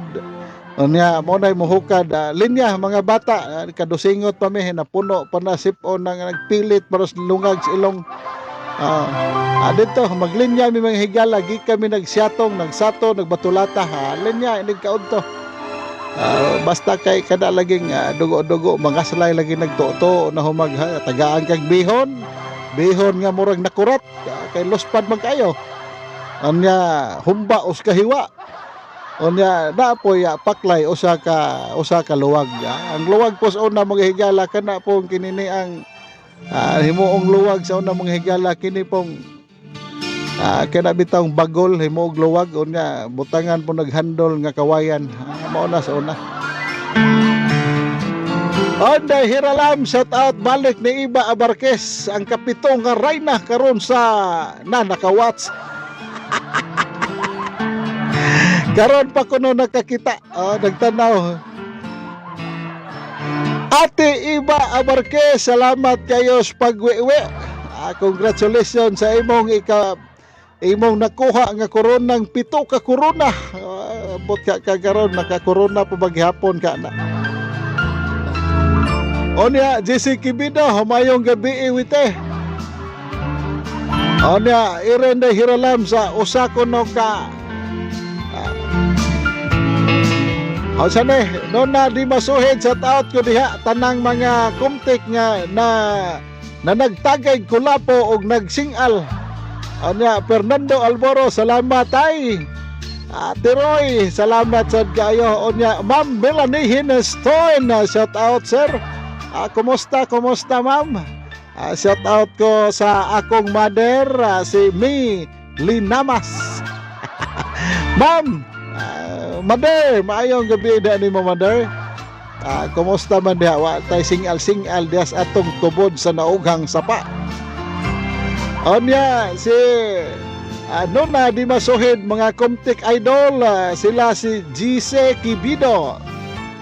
Unya mo nay mohukad, linya mga bata, kadusingot pa mi, napuno pa na sipon nang nagpilit para sa lungag sa ilong. Dito maglinya mi, mga higala, gi kami nagsyatong, nagsato, nagbatulata ha. Linya inig kaudto. Basta kay kada laging dugo-dugo, mga slay lagi nagtuto na humag ha, tagaan kag bihon bihon nga murag nakurat, kay luspad man kayo. Unya humba us kahiwa, unya napoy paklay usa ka luwag. Ang luwag po sa una, mga higala, kana pong kinini ang himuong luwag sa una, mga higala, kini pong kana bitawng bagol himuog luwag, unya butangan po naghandol nga kawayan. Mao na sa una. Onday Hiralam, shout out balik ni Iba Abarquez, ang kapito nga rayna karon sa na naka-watch. Karon pa kuno nakakita, oh, nagtanaw. Ate Iba Abarquez, salamat kayo sa pagwiwi. Congratulations sa imong ika imong nakuha nga koronang pito ka korona. Abot ka karon nakakorona pa maghapon ka na. Onya, JC Kibida, humayong gabi wite. Onya, Iren de Hiralam sa usa kuno ka O sana no na di masuhid, shout out ko diha tanang mga kumtik nga na na nagtagay kulapo og nagsingal. Anya Fernando Alboro, salamat ay. Ate Roy, salamat sad kaayo. Onya Ma'am Melanie Hinestoin, shout out, sir. Kumusta, kumusta, ma'am? Shout out ko sa akong mother, si Mi Linamas. Ma'am, mother, maayong gabi na ni mo, mother. Kumusta man diha? Wa tay singal-singal diha sa atong tubod sa naughang sapa. Onya si ano na di masuhid, mga Kumtik Idol, sila si Gise Kibido.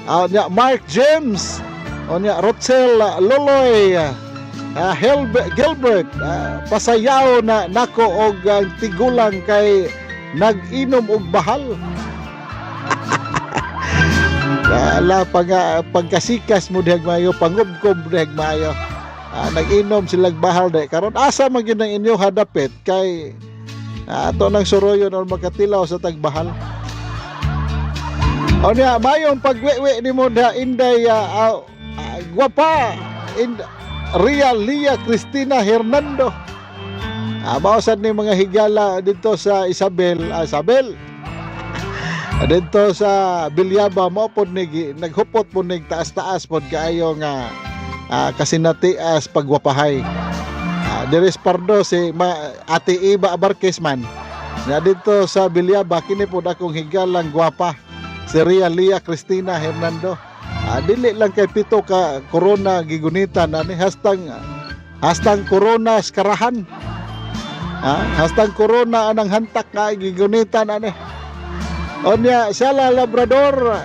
Onya Mark James, onya Rotzel Loloy, Gilbert, pasayaw na nako og ang tigulang kay nag-inom og bahal. Ala pag pagkasikas mo dihag mayo, pangubkob dihag mayo. Nag-inom silag bahal dahil karon asa man gyud ang inyo hadapit kay ato nang suroyon or makatilaw sa tagbahal. O niya, mayong pagwiwi ni mo da Inday gwapa Ria Lia Cristina Hernando. Mao sad ni, mga higala, dito sa Isabel, Isabel. Dito sa Bilyaba mo pod ni naghupot pod nig taas-taas pod kaayo nga kasinatias pagwapahay. Diri sa Pardo si Ate Iba Abarquez man. Na dito sa Bilyaba kini pod akong higalang gwapa si Ria Lia Cristina Hernando. Dili lang kay pito ka corona gigunitan ani, hastang hastang corona skarahan. Hastang corona anang hantak nga gigunitan ani. Onya Sala Labrador.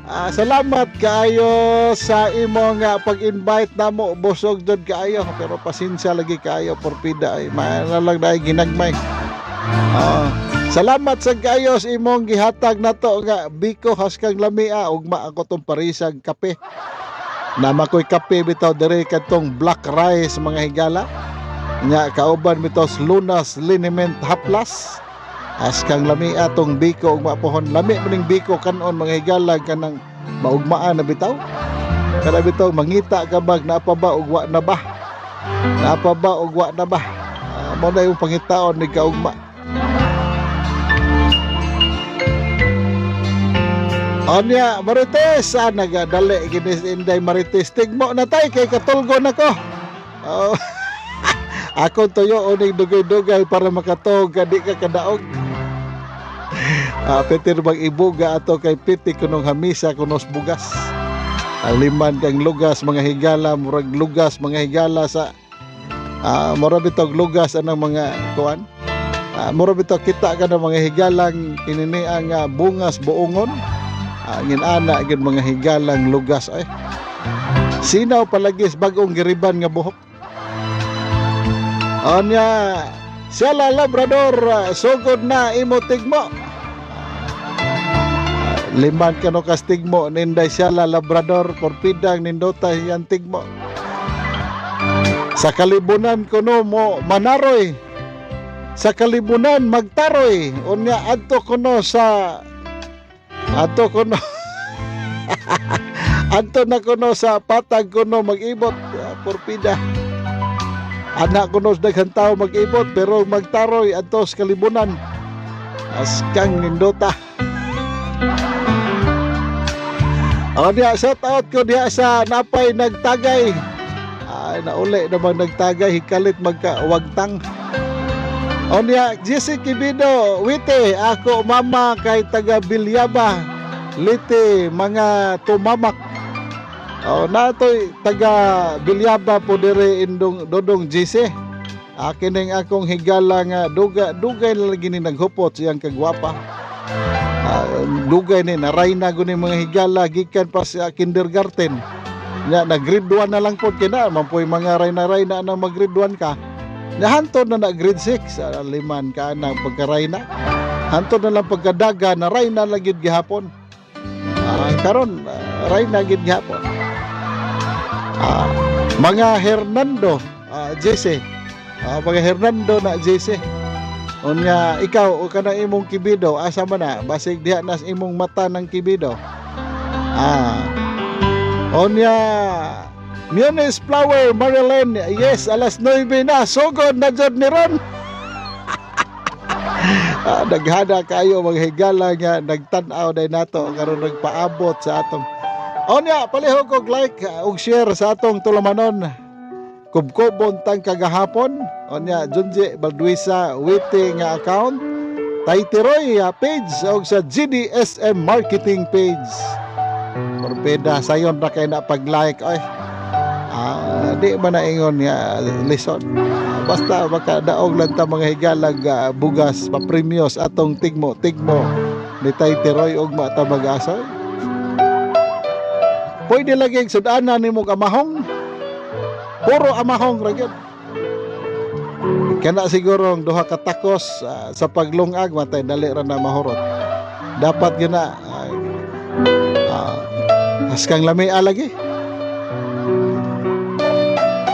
Salamat kaayo sa imong pag-invite namo, busog jud kaayo, pero pasensya lagi kaayo, porpida ay maana lang dahil ginagmay. Salamat sa kaayo sa imong gihatag nato nga biko, haskang lamia. Ugma ako tong parisag kape. Nama ko'y kape bitaw diri, katong black rice, mga higala. Nya kauban bitaw sa Lunas Liniment Haplas. Askang lami atong biko ugma pohon. Lami man ning biko kanon, mga higala, kanang maugmaan na bitaw. Kada bitaw mangita ka bag naa pa ba ug wa na ba? Naa pa ba ug wa na ba? Mao na yung pangitaon ni kaugma. Onya, Marites, nagadali gini si Inday Marites. Tigmo na tay kay katulgo na ko. Oh. Ako tuyo uning dugay-dugay para makatuog ka, di ka kadaog. Peter bang ibuga ato kay piti kunong hamisa kunos bugas. Aliman kang lugas, mga higala, murag lugas, mga higala, sa murag bitog lugas anang mga kuan. Murag bitaw kita ka ng mga higalang inini ang bungas buongon. Ngin ana gyud, mga higalang, lugas ay. Sinaw palagis bagong giriban nga buhok. Onya, Sela Labrador, sugod na imo tigmo. Liman kano kas tigmo ninday Sela Labrador, porpidang nindota yan tigmo. Sa kalibunan kuno mo manaroy. Sa kalibunan magtaroy. Unya adto na kuno sa patag kuno mag-ibot, porpida. Anak kuno sa daghang tao mag-ibot, pero magtaroy adto sa kalibunan. Askang nindota. O diya, shout out ko diya sa napay nagtagay. Ay, nauli naman nagtagay, hikalit magka wagtang. O niya, Jesse Kibido, wite, ako mama kay taga Bilyaba, Leyte, mga tumamak. O natoy taga Bilyaba po dire, indong Dodong Jesse. Akin ning akong higala nga duga dugay na lagi ni naghupot siyang kagwapa. Dugay ni naray na guni, mga higala, gikan pa sa kindergarten. Nya na grade 1 na lang pod kina, mampoy mga ray na na mag grade 1 ka. Nahantod na na grade 6, liman ka na pagkaray na. Hantod na lang pagkadaga na ray na lagi gihapon. Karon ray na gid gihapon. Mga Hernando, Jesse. Mga Hernando na Jesse. Unya ikaw o kana imong kibido, asa man na? Basig diha nas imong mata ng kibido. Onya Munis Flower Marilyn, yes, alas 9 na, sugod na jud ni ron. Naghada kayo, mga higala, nga nagtan-aw day nato karon, nagpaabot sa atong. Onya, palihog og like ug share sa atong tulamanon. Kubkobon tang kagahapon. Onya, Junji Balduisa Witi nga account. Taytiroy page og sa GDSM marketing page. Torpeda sayon ra kay na pag-like oy. Di man na ingon nga lison. Basta makadaog lang ta, mga higalag, bugas papremyos atong tigmo tigmo ni Taytiroy ugma ta mag-asoy. Pwede lagi sudanan nimo amahong. Puro amahong ra gyud. Kana siguro ang duha ka takos sa paglungag, matay dali ra na mahurot. Dapat gyud na haskang lami lagi.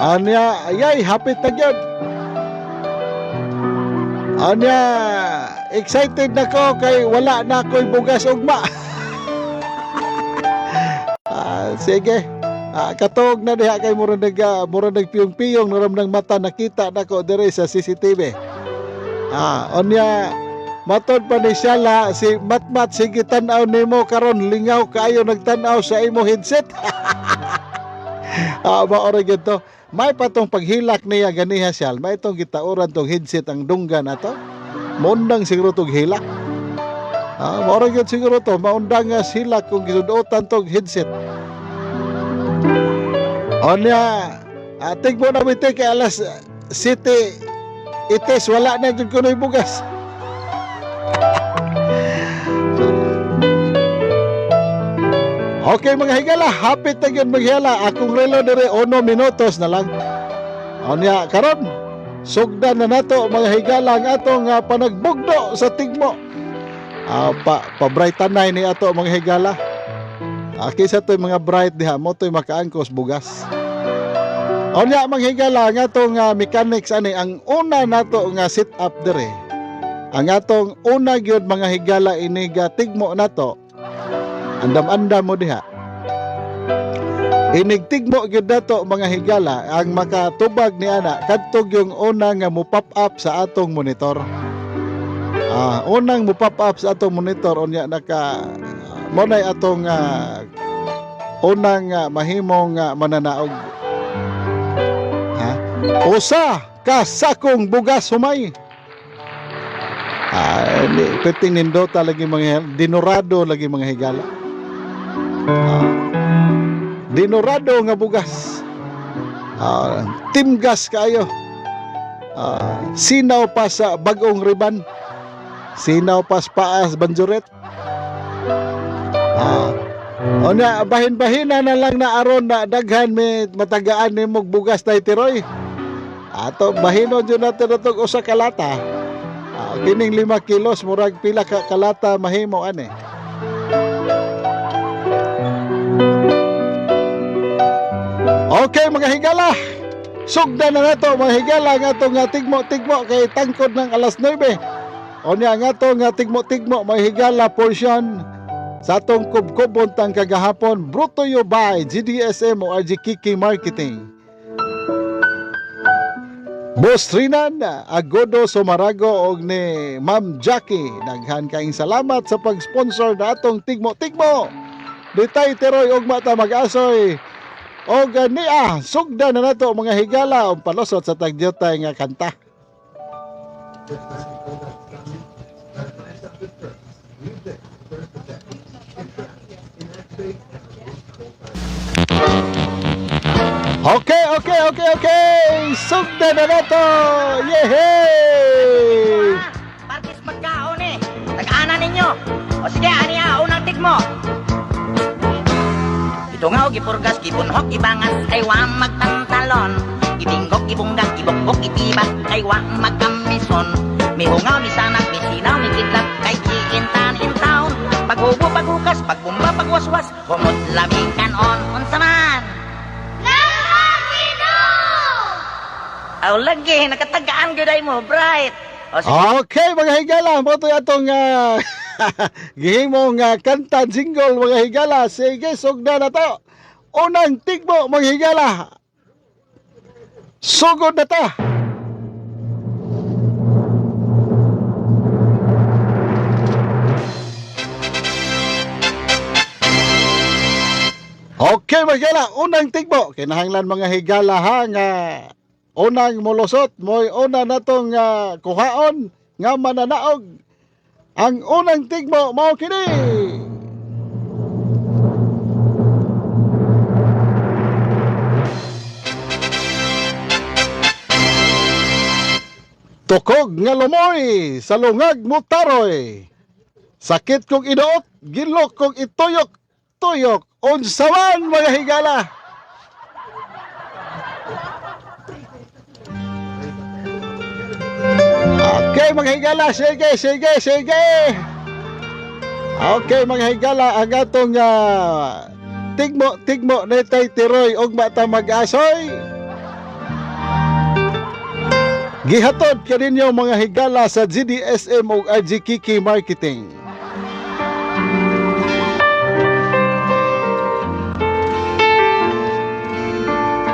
Anya, ayay, hapit na gyud. Anya, excited na ko kay wala na ko'y bugas ugma. Sige. Katog na diha kay mura nagpiyong-piyong naram ng mata, nakita nako dire sa CCTV. Onya matod pa ni Shala si Matmat, sige tan-aw nimo karon, lingaw kaayo nagtan-aw sa imo headset. Mao ra gyud to. May patong paghilak niya ganiha siya. May itong gitauran tong headset ang dunggan ato. Maundang siguro tong hilak. Mao ra gyud siguro to, maundang nga hilak kung gisudotan tong headset. Onya, tigmo na mite kay alas city ites wala na jud kunoy bugas. Okay mga higala, hapit na gyud, mga higala. Akong relo dire, 1 minutos na lang. Unya karon, sugdan na nato, mga higala, ang atong panagbugno sa tigmo. Pa pa-brightan na ni ato, mga higala. Kaysa to'y mga bright diha mo to'y makaangkos bugas. Unya mga higala, ang atong mechanics ani, ang una nato nga sit up dire. Ang atong una gyud, mga higala, iniga tigmo nato. Andam-andam mo diha. Inigtigmo gyud nato, mga higala, ang makatubag ni ana kadto yung una nga mo pop up sa atong monitor. Unang mo pop up sa atong monitor, unya naka mo nay atong unang mahimong mananaog. Ha? 1 ka sakong bugas humay. Ni perting nindota lagi, mga dinorado lagi, mga higala. Dinorado nga bugas. Timgas kaayo. Sinaw pa sa bagong riban. Sinaw pa sa paas banjuret. Ona bahin-bahina na lang na aron na daghan may matagaan nimog bugas, Tay Tiroy. Ato bahino jud nato natong 1 ka lata. Kining 5 kilos, murag pila ka kalata mahimo ani. Okay mga higala. Sugdan na nato, mga higala, ang atong nga tigmo-tigmo kay tangkod ng alas 9. Unya ang atong nga tigmo-tigmo, mga higala, portion sa atong kubkubon tang kagahapon, brought to you by GDSM o RG Kiki Marketing. Boss Trinan, Agodo Somarago og ni Ma'am Jackie. Daghan kaing salamat sa pag-sponsor na atong tigmo-tigmo. Ditay Tiroy, ugma ta mag-asoy. Og niya, sugda na nato, mga higala, ang palusot sa tagdyutay nga kanta. Okay. Sugda na nato. Yehey! Parkis pagkaon eh. Tag-ana ninyo. O sige, ani ah, unang tigmo. Ito nga o gipurgas, gibunhok, gibangas, kay wa magpantalon. Gibinggok, gibunggak, gibokbok, gitibak, kay wa magkamison. Mihungaw, misanag, misinaw, mikidlat, kay kiintan in town. Paghubo, paghukas, pagbumba, pagwaswas, humot lami kanon, unsa man. Aw lagi, nakatagaan gyud ay mo, bright. O sige. Okay, mga higala, mo to atong gihimong kanta jingle, mga higala. Sige, sugda na to. Unang tigmo, mga higala. Sugod na ta. Okay, mga higala, unang tigmo. Kinahanglan, mga higala, ha, nga unang molusot mo'y una natong kuhaon nga mananaog. Ang unang tigmo mao kini. Tukog nga lumoy sa lungag mo taroy. Sakit kong iduot, gilok kong ituyok, tuyok. Unsa man, mga higala? Okay, mga higala, sige, sige, sige. Okay, mga higala, ang atong tigmo, tigmo ni Tay Tiroy, ugma ta mag-asoy. Gihatod kaninyo, mga higala, sa GDSM ug RGKK Marketing.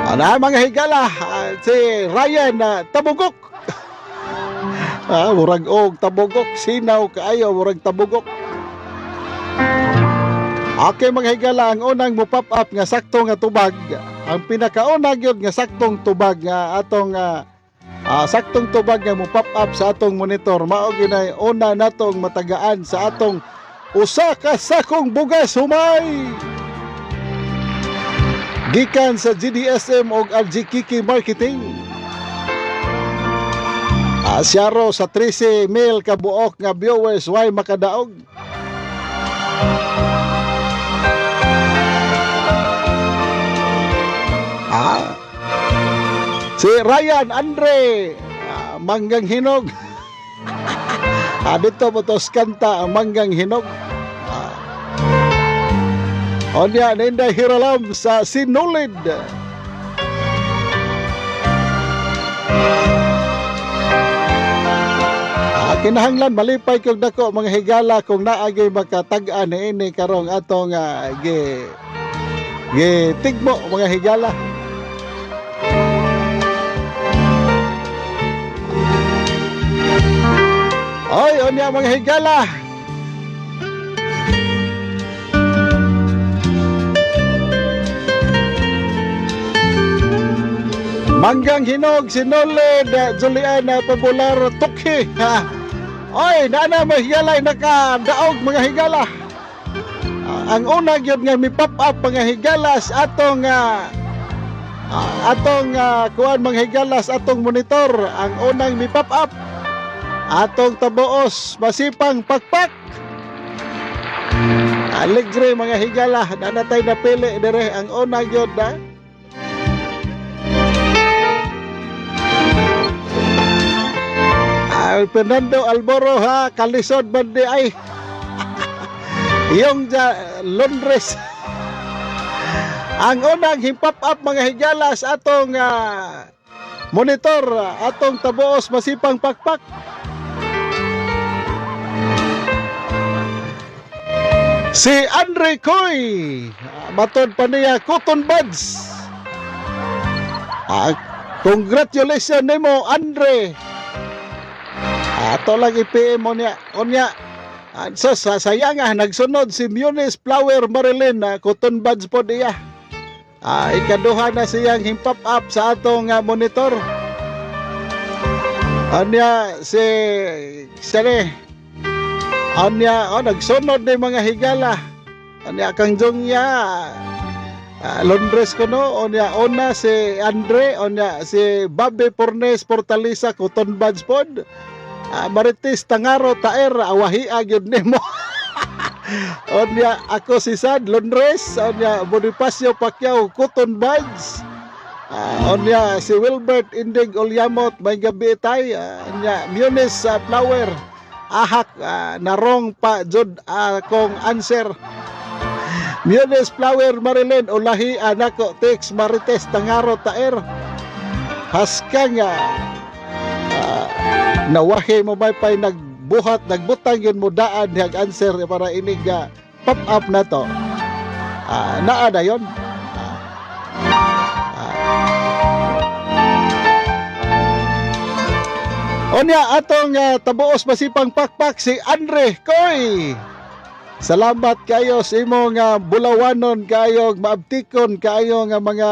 Ana mga higala, si Ryan na tabugok. Murag og tabugok, sinaw kaayo, murag tabugok. Okay mga higala, ang unang mo pop up nga sakto nga tubag, ang pinakauna gyud nga saktong tubag nga atong saktong tubag nga mo pop up sa atong monitor, mao gyud una natong matagaan sa atong 1 ka sakong bugas humay. Gikan sa GDSM og RGKK Marketing. Siyaro sa 13 mil kabuok nga viewers way makadaog. Si Ryan Andre, Manggang Hinog. Dito po to kanta ang Manggang Hinog. Onya, Ninday Hiralam sa Sinulid. Kinahanglan malipay kog dako, mga higala, kung naagay makatag-an niini karong atong gi gi tigmo, mga higala. Oy, unya, mga higala. Manggang Hinog, Sinulid, Juliana Popular, Tukhi. Ha. Oy, nana mga higala, nakadaog, mga higala. Ang una gyud nga mi pop up, mga higala, sa atong kuan, mga higala, sa atong monitor. Ang unang mi pop up, atong Taboos Masipang Pakpak. Alegre, mga higala, nanatay na pili dire ang unang gyud na. Fernando Alboro ha, kalisod man di ay. Yung ja, Londres. Ang unang hipop up, mga higala, sa atong monitor, atong Taboos Masipang Pakpak. Si Andre Coy, matod pa niya Cotton Buds. Congratulations nimo, Andre. Ato lang i-PM mo niya. Unya, so, sa sayang nagsunod si Munis Flower Marilyn na Cotton Buds po niya. Ikaduha na siyang himpap up sa atong monitor. Anya si Sere. Anya, oh, nagsunod ni mga higala. Anya kang Jongya. Londres ko no, onya ona si Andre, onya si Bobby Pornes Fortaleza, Cotton Buds pod. Marites Tangaro Taer, awahi gyud nimo. Onya ako si Sad Londres, onya Bonifacio Pacquiao, Cotton Buds. Onya si Wilbert Indig Olyamot, may gabi tay. Onya Munis Flower, ahak narong pa jud akong answer. Munis Flower Marilyn, ulahi anako text Marites Tangaro Taer. Haska nga nawahi mo may pay nagbuhat nagbutang yun mo daan niyag answer para inig pop up na to. Naa na yun. Onya atong Tabuos Masipang Pakpak si Andre Koy. Salamat kayo sa imong bulawanon kayo, maabtikon kayo nga mga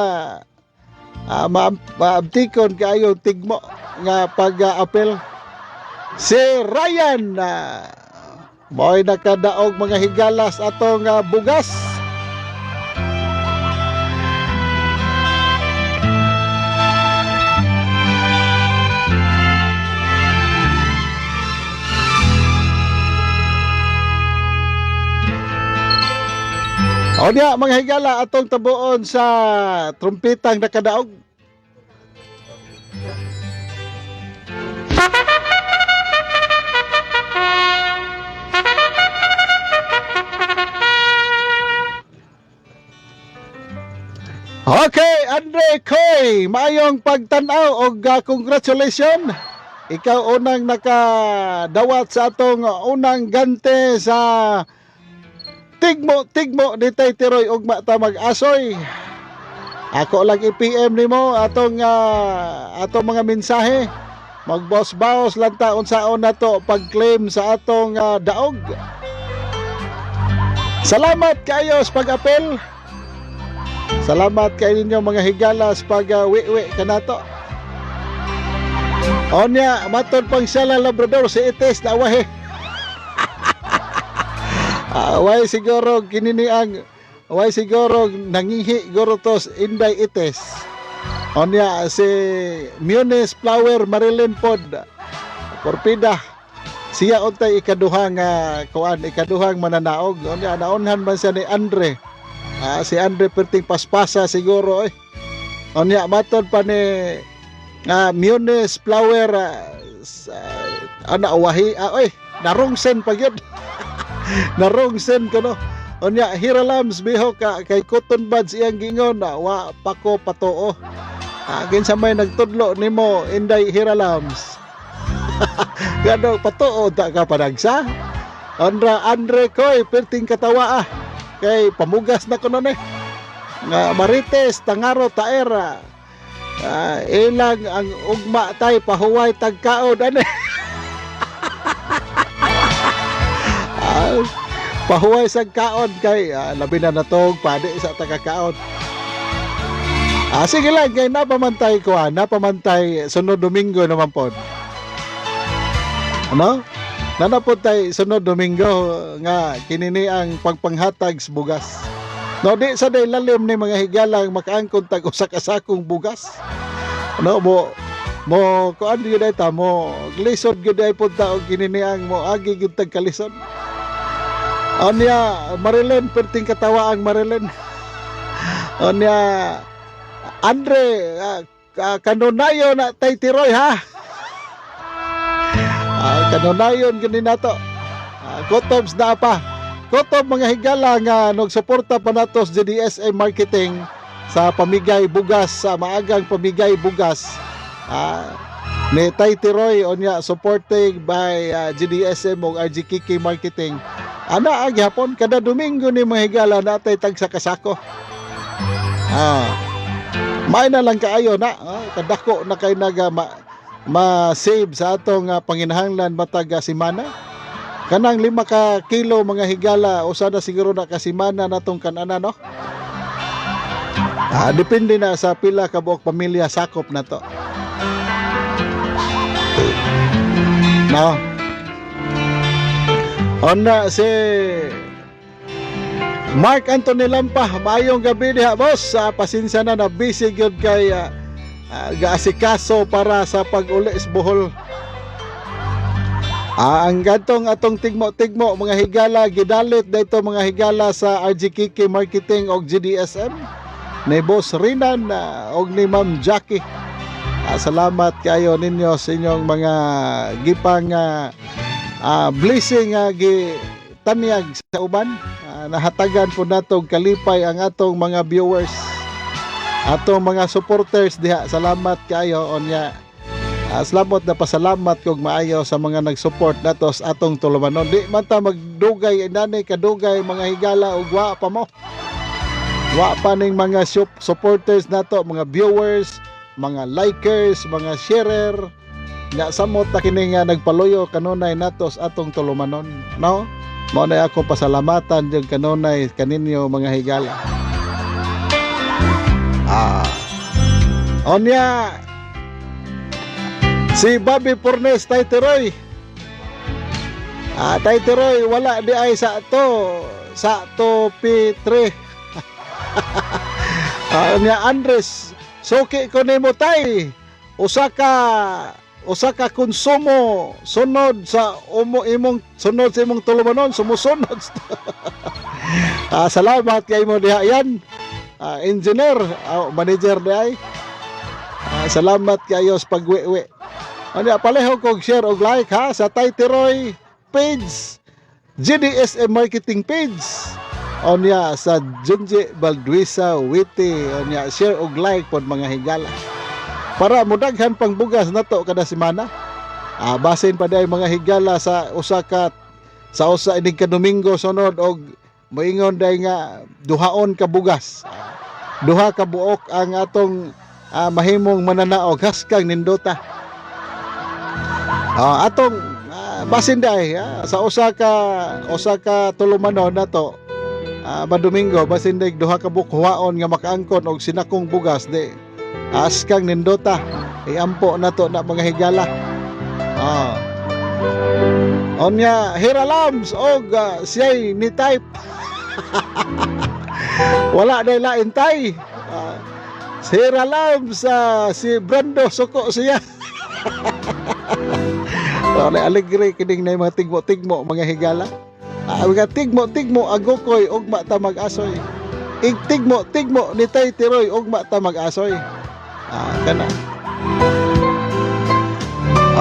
maabtikon kayo tigmo nga pag-apel. Si Ryan mo'y nakadaog, mga higalas, atong bugas. O niya, mga higala, atong tabuon sa trumpetang nakadaog. Okay, Andre Koy, maayong pagtanaw og congratulations. Ikaw unang nakadawat sa atong unang gante sa Tigmo Tigmo ni Tay Tiroy, ugma ta mag-asoy. Ako lang i-PM nimo atong mga mensahe. Magbaos-baos lang ta unsaon nato pag-claim sa atong daog. Salamat kayo sa pag-apel. Salamat kay ninyo, mga higalas, pag wi-wi kanato. Onya, matod pang sala Labrador si Ites na awahe. Way siguro kinini ang way siguro nangihi guro tos Inday Ites. Onya si Munis Flower Marilyn pod. Porpida. Siya untay ikaduhang kuan, ikaduhang mananaog. Onya naunhan man siya ni Andre. Si Andre perting paspasa siguro eh. Unya matod pa ni Munis Flower, ana wahi, oy, narongsen pa gyud. Narongsen ko, no. Unya Hiralams bihok ka kay cotton buds iyang gingon na wa pa ko patuo. Kinsa may nagtudlo nimo, Inday Hiralams? Gano patuo ta ka panagsa? Andra Andre Koy, perting katawa ah. Kay pamugas na ko nun eh. Nga Marites, Tangaro, Taera. Ilang ang ugma tay pahuway tagkaon ano. Pahuway sa kaon kay labi na natog padi sa tagakaon. Sige lang kay napamantay ko napamantay sunod Domingo naman pod. Ano? Nanapod tay sunod Domingo nga kinini ang pagpanghatag sa bugas. No, di sa day lalim ni mga higalang makaangkon tag usa ka sakong bugas. No, mo mo kuan gyud ay ta mo lisod gyud ay pud ta og kinini ang mo agi gyud tag kalisod. Onya Marilyn, perting katawa ang Marilyn. Onya Andre, kanunayo na tay Tiroy ha. Kanunayon gani nato. Kotobs na pa. Kotob mga higala nga nagsuporta pa nato sa GDSA Marketing sa pamigay bugas, sa maagang pamigay bugas. Ni Tay Tiroy, onya supported by GDSM ug RGKK Marketing. Ana ang gihapon kada Domingo ni mga higala natay tag sa kasako. May na lang kaayo na, kadako na kay naga ma-save sa atong panginahanglan matag semana. Kanang 5 ka kilo mga higala, usa na siguro na ka semana natong kanana, no. Depende na sa pila ka buok pamilya sakop na to. No. Ona si Mark Anthony Lampa, maayong gabi diha, boss. Pasensya na na busy gyud kay gaasikaso para sa pag-uli sa Bohol. Ang gantong atong tigmo-tigmo mga higala gidalit dito mga higala sa RGKK Marketing og GDSM ni Boss Rinan og ni Ma'am Jackie. Salamat kayo ninyo sa inyong mga gipang blessing gi tanyag sa uban. Nahatagan po nato og kalipay ang atong mga viewers, atong mga supporters diha. Salamat kayo onya. Salamat na pasalamat kog maayo sa mga nag-support nato sa atong tulumanon. Di man ta magdugay inani kadugay mga higala ug wa pa mo. Wa pa ning mga supporters nato, mga viewers, mga likers, mga sharer. Nga samot ta kini nga nagpaluyo kanunay nato sa atong tulumanon, no? Mao na ako pasalamatan jud kanunay kaninyo mga higala. Onya si Bobby Pornes Tay Tiroy. Tay Tiroy, wala di ay sa to P3. Niya Andres, suki ko nimo tay. Usa ka konsumo sunod sa umo imong sunod sa imong tulumanon sumusunod. Salamat kay mo diha yan. Engineer, manager di ay. Salamat kayo sa pagwiwi. Ano, paleho kog share og like ha sa Tay Tiroy page, GDSM Marketing page. Onya sa Junji Balduisa Witi, onya share og like pod mga higala. Para mudaghan pang bugas nato kada semana. Basin pa day mga higala sa usa ka sa usa inig ka Domingo sunod og moingon day nga duhaon ka bugas. Duha ka buok ang atong mahimong mananaog haskang nindota. Atong basin day sa usa ka tulumanon nato Domingo basin day duha ka buok huwaon nga makaangkon og sinakong bugas di askang nindota, iampo nato na mga higala. Onya Hiralams og siya'y ni type. Wala day lain tay. Si Hiralams, si Brando suko siya. Wala alegre kining na mga tigmo-tigmo mga higala. Mga tigmo-tigmo agokoy ugma ta mag-asoy. Ig tigmo-tigmo ni Tay Tiroy ugma ta mag-asoy. Kana.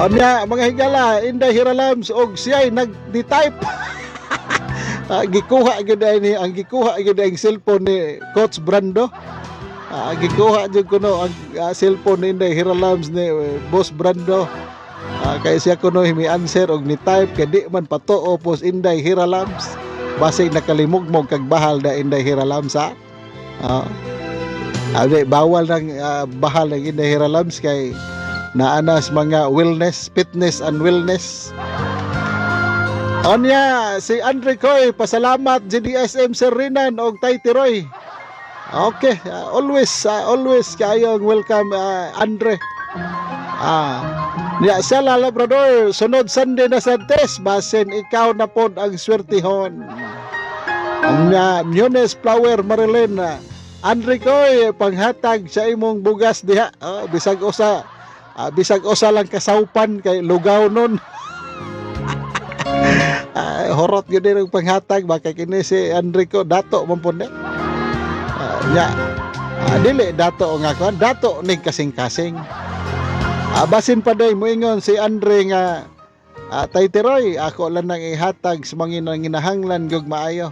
Nya, mga higala, Inday Hiralams og siya'y nag-type. Gikuha gyud ay ni ang gikuha gyud ang cellphone ni Coach Brando. Gikuha jud kuno ang cellphone ni Inday Hiralams ni Boss Brando. Kay siya kuno mi answer og ni type kay di man patuo pos Inday Hiralams. Basig nakalimugmog kag bahal da Inday Hiralams ha. Di, bawal nang bahal ng Inday Hiralams kay naanas mga wellness, fitness and wellness. Onya, si Andre Koy, pasalamat GDSM Sir Rinan og Tay Tiroy. Okay, always always kayong welcome, Andre. Niya Sela Labrador, sunod Sunday na sa test, basin ikaw na pod ang swertihon. Nya Munes Flower Marilyn, Andre Koy, panghatag sa imong bugas diha. Oh, bisag usa lang kasawpan kay lugaw nun. Horot gyud ang panghatag baka kini si Enrico dato man pud ni. Nya dili dato nga kuan, dato ning kasing-kasing. Basin pa day moingon si Andre nga Tay Tiroy, ako lang nang ihatag sa mga nanginahanglan gug maayo.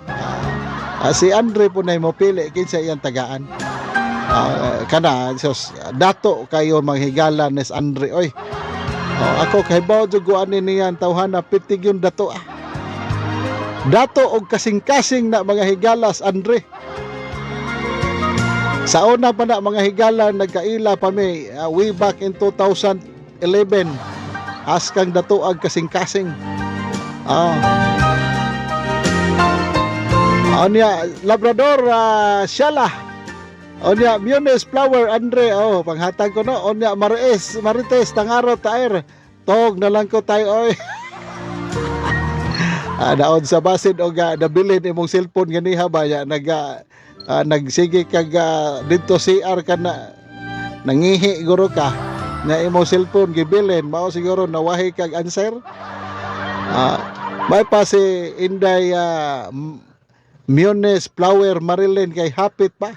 Si Andre po na mo pili kinsa iyang tagaan. Kana sus, dato kayo manghigala nis Andre oy. Oh, ako kahibaw jud ko ani niyan tawhana pitig yung dato ah. Dato og kasing-kasing na mga higalas Andre. Sa una pa na mga higala nagkaila pa mi way back in 2011. Askang dato ag kasing-kasing. Onya Labrador Shala. Onya Munes Flower Andre, oh panghatag ko no. Onya Maries Marites Tangaro Taer. Tog na lang ko tayo oy. Naon sa basin og nabilin imong cellphone ganiha ba ya nagsige kag didto CR ka na nangihi guro ka na imong cellphone gibilin mao siguro nawahi kag answer. May pa si Inday Munes Flower Marilyn kay hapit pa.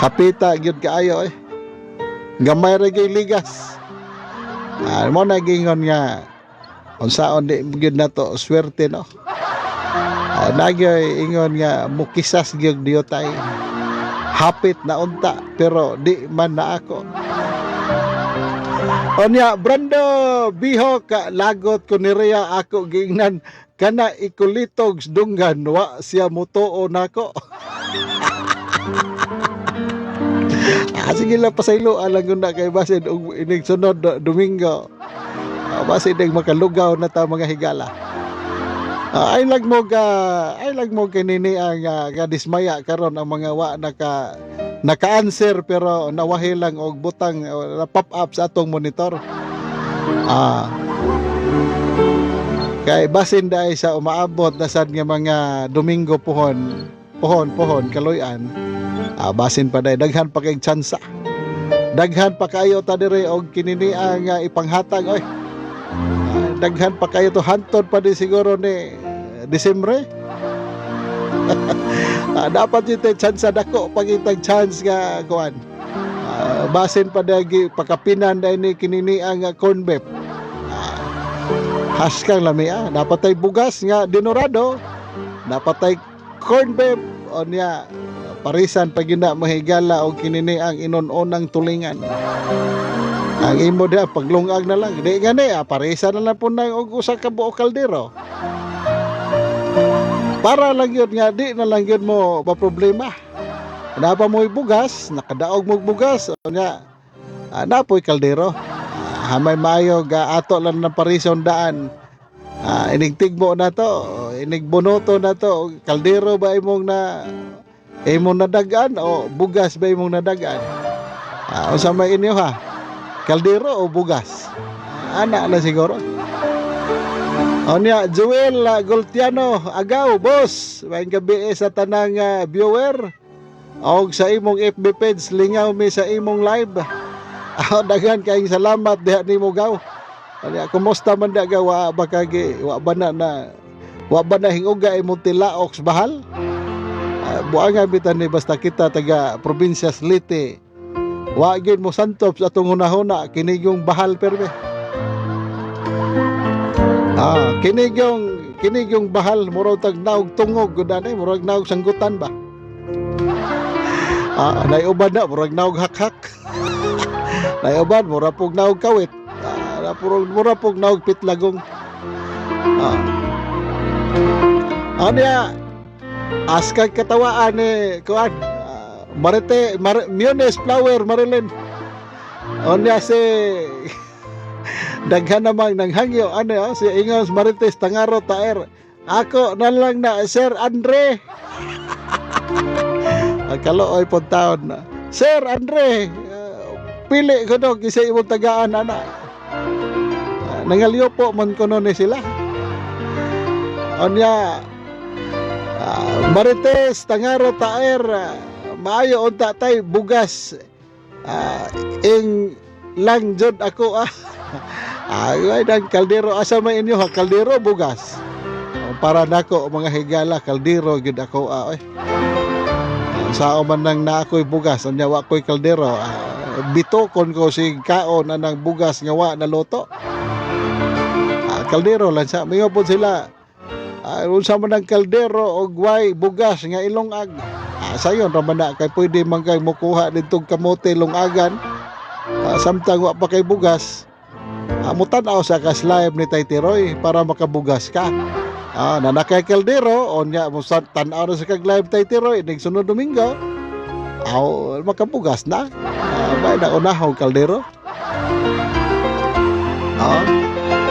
Hapita gyud kaayo eh. Gamay ra gyud ligas. Mo na gingon nga unsaon di gyud nato swerte no. Nagyoy ingon nga mukisas gyud diyotay. Hapit na unta pero di man na ako. Onya Brando Bihok, lagot ko ni Ria ako giingnan kana ikulitog dunggan wa siya mutuo nako. Sige lang pasaylo alang na kay basin og inig sunod Domingo. Basin ding makalugaw na ta mga higala. Ay lang mo kinini ang kadismaya karon ang mga wa naka-answer pero nawahi lang og butang pop up sa atong monitor. Kay basin dai sa umaabot na sad nga mga Domingo pohon, pohon pohon kaloy-an. Basin pa dai daghan pa kay tsansa. Daghan pa kayo ta diri og kinini ang ipanghatag oy. Daghan pa kayo to hantod pa di siguro ni Disembre. Dapat yun tayo chance dako pagitag chance nga kuan. Basin pa dagi pakapinan dai ni kinini ang corn beef. Haskang lami ah. Dapat tay bugas nga dinorado. Dapat tay corn beef o niya parisan pag na mahigala og kinini ang inon-onang tulingan. Ang imo diha paglungag na lang. Di gani parisan na lang po na og usa ka buok kaldero. Para lang yun nga di na lang yun mo pa problema. Napa mo'y bugas, nakadaog mo bugas, o nga napoy kaldero. Hamay maayo ga ato lang ng parison daan. Inig tigbo na to, inig bunoto na to, kaldero ba imong na imong nadagan o bugas ba imong nadagan? Unsa may inyo ha? Kaldero o bugas? Ana lang siguro. Onya Joel Goltiano Agaw boss, maayong gabi sa tanang viewer. Og sa imong FB page lingaw mi sa imong live. Daghan kayong salamat diha nimo gaw. Onya kumusta man da gaw, wa ba kagi wa ba na na wa ba na hinguga imong tilaok sa bahal? Buangan bitan ni basta kita taga probinsya Leyte. Wa gyud mo santop sa atong hunahuna kini yung bahal perme. Ah, kini yung bahal murag tag naog tungog gud ani, murag naog sanggutan ba. Ah, naiuban na murag naog hakhak. Naiuban murag pug naog kawit. Ah, murag pug naog pitlagong. Ah. Ano ya? Askag katawaan ni kuan. Ah, Marite Mar, Munes Flower Marilyn. Onya si daghan namang nanghangyo ano ya, si Ingos Marites Tangaro Taer. Ako na lang na Sir Andre. Ang kalooy po taon na. Sir Andre, pili ko do kisay imong tagaan ana. Nangalyo po man kuno ni sila. Onya Marites Tangaro Taer, maayo unta tay bugas. Ing lang jud ako ah. Ay, dang kaldero asa may inyo ha, kaldero bugas. Oh, para nako mga higala, kaldero gyud ako ah, oy. Sao man nang na ako'y bugas, unya wa ko'y kaldero. Bitokon ko sig kaon anang bugas nga wa naluto. Kaldero lang sa mingon pod sila. Unsa man ang kaldero og way bugas nga ilongag. Sayon ra man na kay pwede man kay mukuha didtong kamote lungagan. Samtang wa pa kay bugas. Mutan-aw sa kas live ni Tay Tiroy para makabugas ka. Na nakay kaldero onya mo sa tan-aw na sa kag live Tay Tiroy ning sunod Domingo. Aw, makabugas na. Bay na unahong kaldero.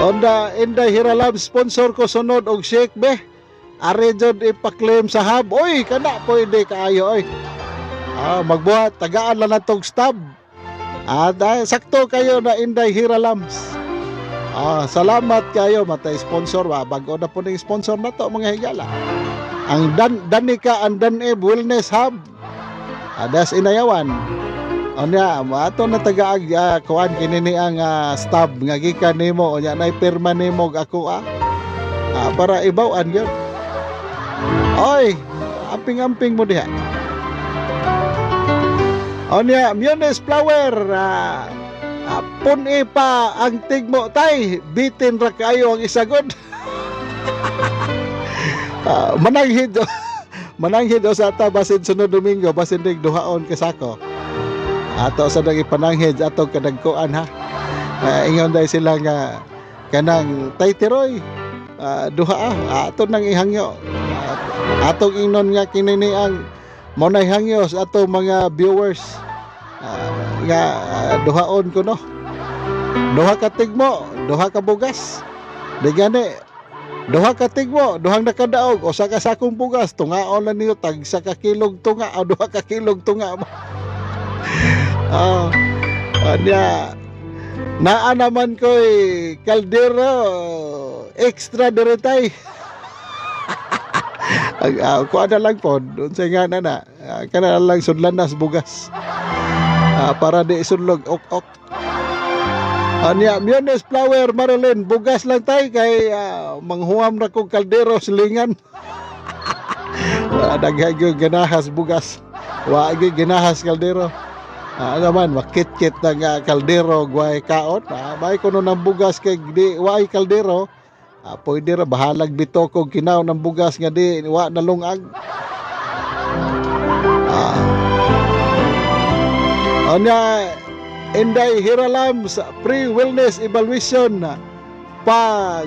Onda Inday Hiralab, sponsor ko sunod og shake be. Are jud ipa-claim sa hub. Oy, kana pwede kaayo oy. Magbuhat tagaan lang natong stab. Sakto kayo na Inday Hiralams. Salamat kayo matay sponsor ba. Bago na po ning sponsor na to mga higala. Ang Danica and Daneb Wellness Hub. Das Inayawan. Unya, ato na tagaag kuan kini ni ang stab nga gikan nimo, unya nay pirma nimo og ako ah. Para ibaw-an gyud. Oy, amping-amping mo diha. Unya, Munes Flower, pun-i pa ang tigmo tay, bitin ra kayo ang isagod. Mananghid mananghid o sa ata basin sunod Domingo, basin dig duhaon kasako. Ato sa nang ipananghid ato kadagkuan ha. Ingon dahil sila nga kanang Tay Tiroy, duha ato nang ihangyo. Atong ingnon nga kini ni ang mao nay hangyo sa ato mga viewers. Nga duhaon ko no. Duha ka tigmo, duha ka bugas. Di gani duha ka tigmo, duhang nakadaog, usa ka sakong bugas, tungaon lang niyo tag sa ka kilog tunga o 2 ka kilog tunga mo. Anya naa naman ko'y kaldero extra diretay. Ag kuha na lang po, unsay nga na na, kana lang sudlan nas bugas. Para di isunlog ok-ok. Anya, Munes Flower Marilyn, bugas lang tay kay manghuam ra kog kaldero silingan. Daghan gyud ganahas bugas. Wa gyud ginahas kaldero. Naman makitkit na nga kaldero guay kaon. May kuno ng bugas kay di waay kaldero. Pwede ra bahalag bito kog kinaw ng bugas nga di wa nalungag. Anya Inday Hiralam sa pre-wellness evaluation pa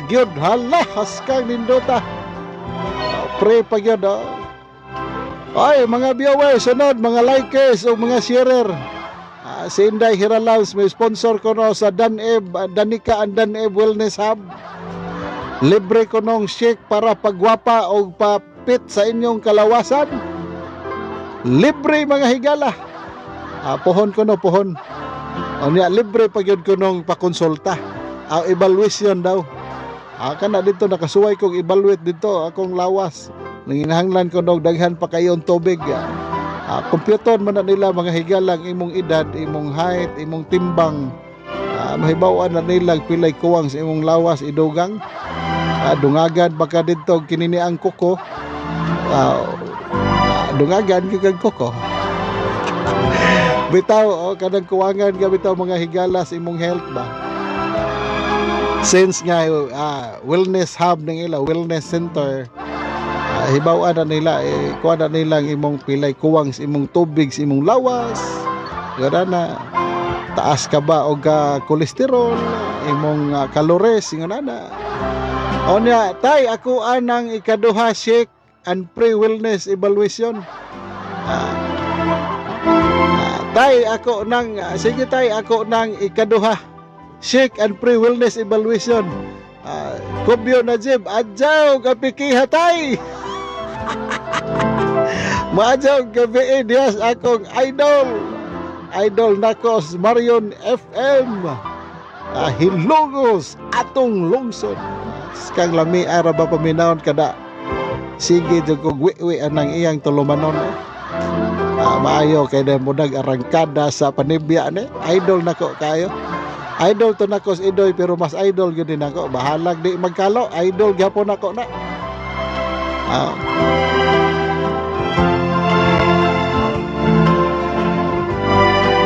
gyud, hala, haskang nindota. Pre pa gyud oh. Ay, mga viewers, sunod mga likers o mga sharer. Si Inday Hiralams may sponsor ko no sa Daneb, Danica and Daneb Wellness Hub. Libre ko nong shake para pagwapa o papit sa inyong kalawasan. Libre mga higala. Pohon ko no, pohon. Unya libre pa gyud ko nung pakonsulta. Ang evaluation daw. Kana dito nakasuway kong evaluate dito akong lawas. Nanginahanglan ko nog daghan pa kayong tubig. Computer man na nila mga higalang imong edad, imong height, imong timbang. Mahibaw-an na nila pilay kuwang sa imong lawas idugang. Dungagan baka didto kinini ang kuko. Dungagan gyud kag kuko. Bitaw, oh, kanang kuwangan ka bitaw, mga higala, sa imong health ba? Since nga wellness hub ng ila, wellness center, hibaw-an na nila eh, kuha na nila ang imong pilay kuwang sa imong tubig sa imong lawas. Gana na taas ka ba og kolesterol, imong calories, ingon na. Onya, tay, ako anang ikaduha shake and pre-wellness evaluation. Tay, ako nang, sige tay, ako nang ikaduha shake and pre-wellness evaluation. Kubyo Najib, adyaw kapikiha tay. Maadyaw gabi eh, diyas akong idol. Idol nako Marion FM. Hilongos atong lungsod. Kang lami ara ba paminawon kada sige jud kog wi-wi anang iyang tulumanon. Eh. Maayo kay na mudag arangkada sa panibya ni. Idol nako kayo. Idol to nako si Idoy, pero mas idol gyud din nako. Bahalag di magkalo, idol gyapon nako na.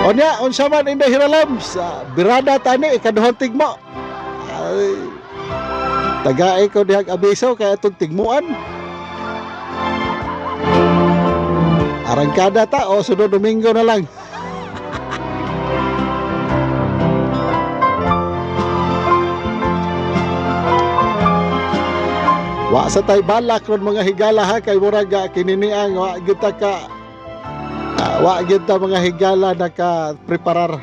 Onya, unsa man, Inday Hiralam sa birada tani ikaduhang tigmo. Ay, tagae ko dihag abiso kay atong tigmuan. Arangkada ta o sunod Domingo na lang. Wa sa tay balak ron, mga higala, ha, kay murag kininiang wa gyud ta ka wa gyud ta, mga higala, naka preparar.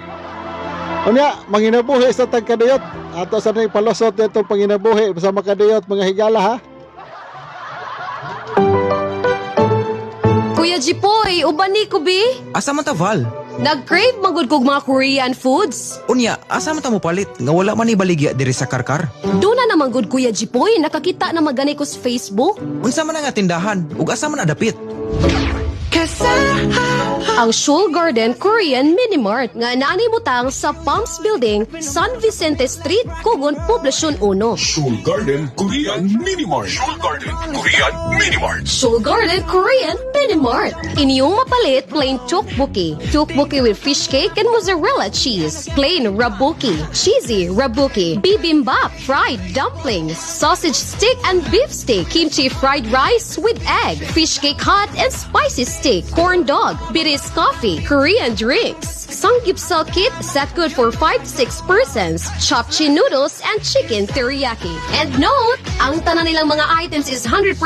Unya, manginabuhi sa tag kadiyot. Ato sa nay palusot nitong panginabuhi sa makadiyot, mga higala, ha. Kuya Jipoy, uban ni ko bi? Asa man ta, Val? Nag-crave magud kog mga Korean foods. Unya, asa man ta mo palit nga wala man ibaligya diri sa Karkar? Duna na man gud, Kuya Jipoy, nakakita na magani ko sa Facebook. Unsa man nga tindahan ug asa man adapit? Ang Seoul Garden Korean Mini Mart nga naanay butang sa Palms Building, San Vicente Street, Cogon, Poblacion 1. Seoul Garden Korean Mini Mart. Seoul Garden Korean Mini Mart. Seoul Garden Korean Mini Mart. Inyong mapalit: plain tteokbokki, tteokbokki with fish cake and mozzarella cheese, plain rabokki, cheesy rabokki, bibimbap, fried dumplings, sausage stick and beef steak, kimchi fried rice with egg, fish cake hot and spicy steak, corn dog, biris coffee, Korean drinks, samgyeopsal kit set good for 5 to 6 persons, chopchi noodles and chicken teriyaki. And note, ang tanan nilang mga items is 100%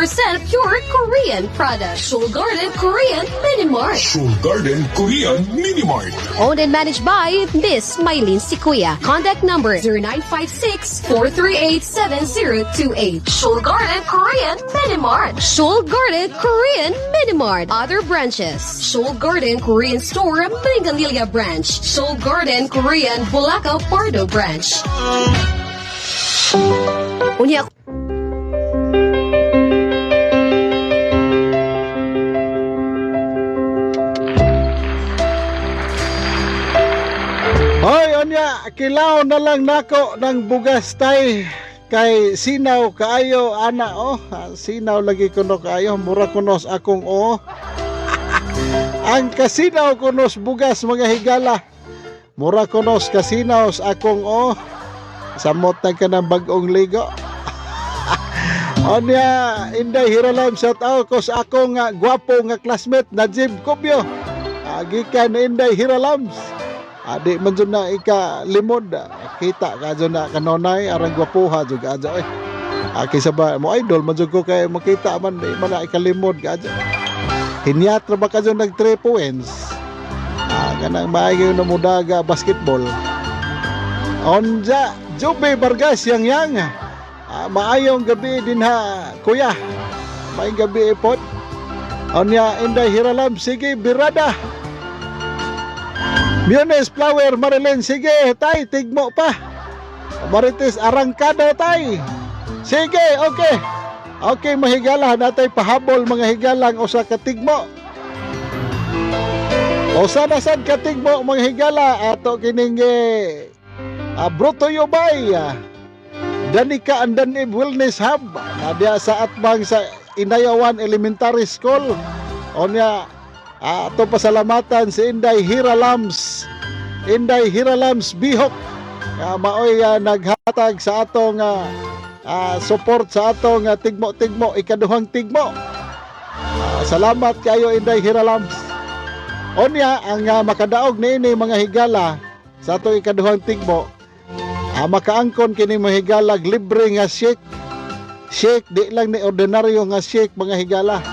pure Korean product. Seoul Garden Korean Mini Mart. Seoul Garden Korean Mini Mart. Owned and managed by Miss Mylene Sikuya. Contact number 0956-438-7028. Seoul Garden Korean Mini Mart. Seoul Garden Korean Mini Mart. Other branches: Seoul Garden Korean Store, Minglanilla Branch. Seoul Garden Korean Bulacau Pardo Branch. Unya. Hoy, onya, kilaw na lang nako ng bugas tay kay sinaw kaayo ana oh. Sinaw lagi kuno kaayo, mura kunos akong oh. Ang kasinaw kunos bugas, mga higala. Mura kunos kasinaw sa akong oh. Samot na ka ng bagong ligo. Onya, Inday Hiralam, shout out ko sa akong gwapo nga classmate Najib Kubyo. Gikan Inday Hiralams. Adi man jud na ika limod. Kita ka jud na kanunay arang gwapuha jud ka eh. Kaysa ba mo idol man jud ko kay makita man di man na ikalimod ka. Hinyat ra ba ka jud nag 3 points? Kanang maayo na mudaga basketball. Onja, Jube Vargas yang yang. Maayong gabi din ha, kuya. Maayong gabi pod. Onya, Inday Hiralam, sige birada. Miones Flower Marilyn, sige tay, tigmo pa. Marites Arangkada tay. Sige, okay. Okay, mahigala natay pahabol, mga higalang, usa ka tigmo. Usa na sad ka tigmo, mga higala, ato kining Bruto Yubay. Danica and Danib Wellness Hub na diya sa atbang sa Inayawan Elementary School. Onya, Ato pasalamatan si Inday Hiralams. Inday Hiralams Bihok. Maoy naghatag sa atong support sa atong tigmo-tigmo, ikaduhang tigmo. Salamat kayo, Inday Hiralams. Onya ang makadaog niini, mga higala, sa atong ikaduhang tigmo. Makaangkon kini, mga higala, libre nga shake. Shake, di lang ni ordinaryo nga shake, mga higala.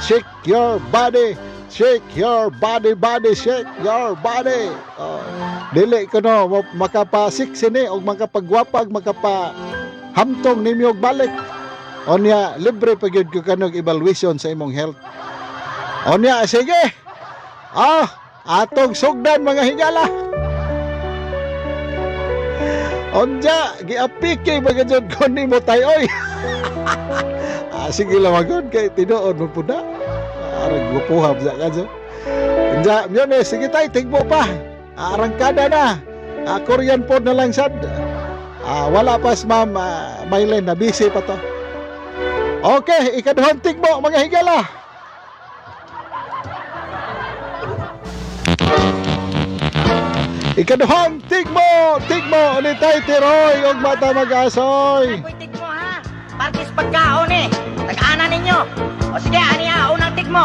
Shake your body. Shake your body, body, shake your body. Oh, dili ko no makapasik sini og makapagwapag, makapa hamtong ninyo og balik. Onya libre pa gyud ko kanog evaluation sa imong health. Onya sige. Atong sugdan, mga higala. Onja, giapike ba jud ko nimo tayo oy. Sige lang magod kay tinuod mo pud na. Arang gupuhab sa ka dyan. Onja, yun eh, sige tay, tigbo pa. Arangkada na. Korean pod na lang sad. Wala pas ma'am, Mylene, na busy pa to. Okay, ikaduhang tigbo, mga higala. Ikaduhang tigmo, tigmo ni Tay Tiroy og mata mag-asoy. Ako'y tigmo ha. Parkis pagkaon eh. Tag-ana ninyo. O sige, ani ha, unang tigmo.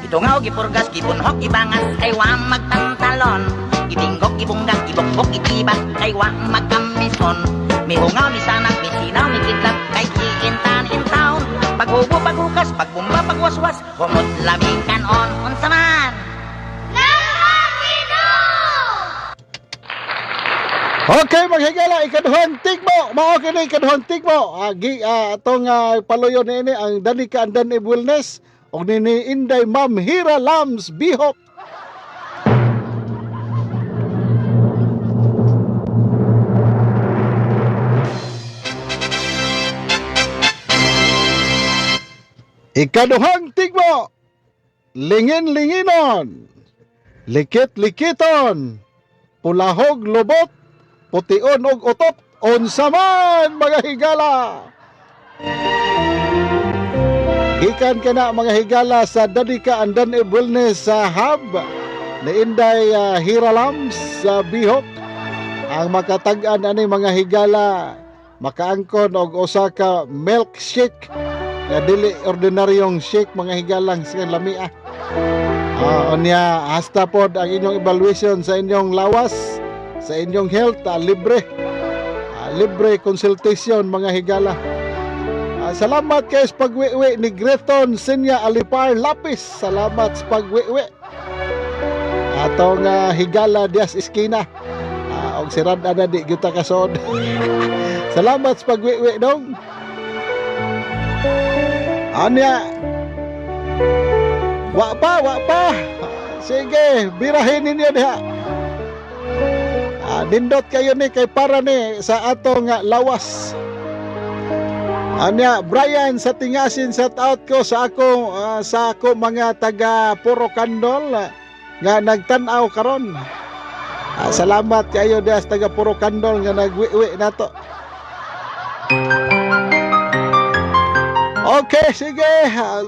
Ito nga o gipurgas, gibunhok, gibangas, kay wa magpantalon. Gibinggok, gibunggak, gibokbok, gitibas, kay wa magkamison. Mihungaw, misanag, misinaw, mikidlat, kay kiintan in town. Paghubo, paghukas, pagbumba, pagwaswas, humot lamikan on, unsa man. Okay, mga higala, ikaduhang tigmo. Mao kini ikaduhang tigmo. Atong paluyon niini ang Danica and Danib Wellness og nini Inday Ma'am Hira Lams Bihok. Ikaduhang tigmo. Lingin-linginon. Likit-likiton. Pulahog lubot, pution og utot, unsa man, mga higala. Gikan kana, mga higala, sa Danica and Danib Wellness sa Hub ni Inday Hiralam sa Bihok. Ang makatag-an ani, mga higala, makaangkon og usa ka milkshake nga dili ordinaryong shake, mga higalang sa lamia. Unya hasta pod ang inyong evaluation sa inyong lawas, sa inyong health, libre. Libre consultation, mga higala. Salamat kay sa pagwiwi ni Greton Senya Alipar Lapis. Salamat sa pagwiwi. Atong higala dias iskina. Og sirad na di gyud ta kasod. Salamat sa pagwiwi dong. Anya. Wa pa, wa pa. Sige, birahin ninyo diha. Nindot kayo ni kay para ni sa atong lawas. Anya, Brian sa Tingasin, shout out ko sa ako mga taga Puro Kandol nga nagtan-aw karon. Salamat kayo diha sa taga Puro Kandol nga nagwiwi nato. Okay, sige.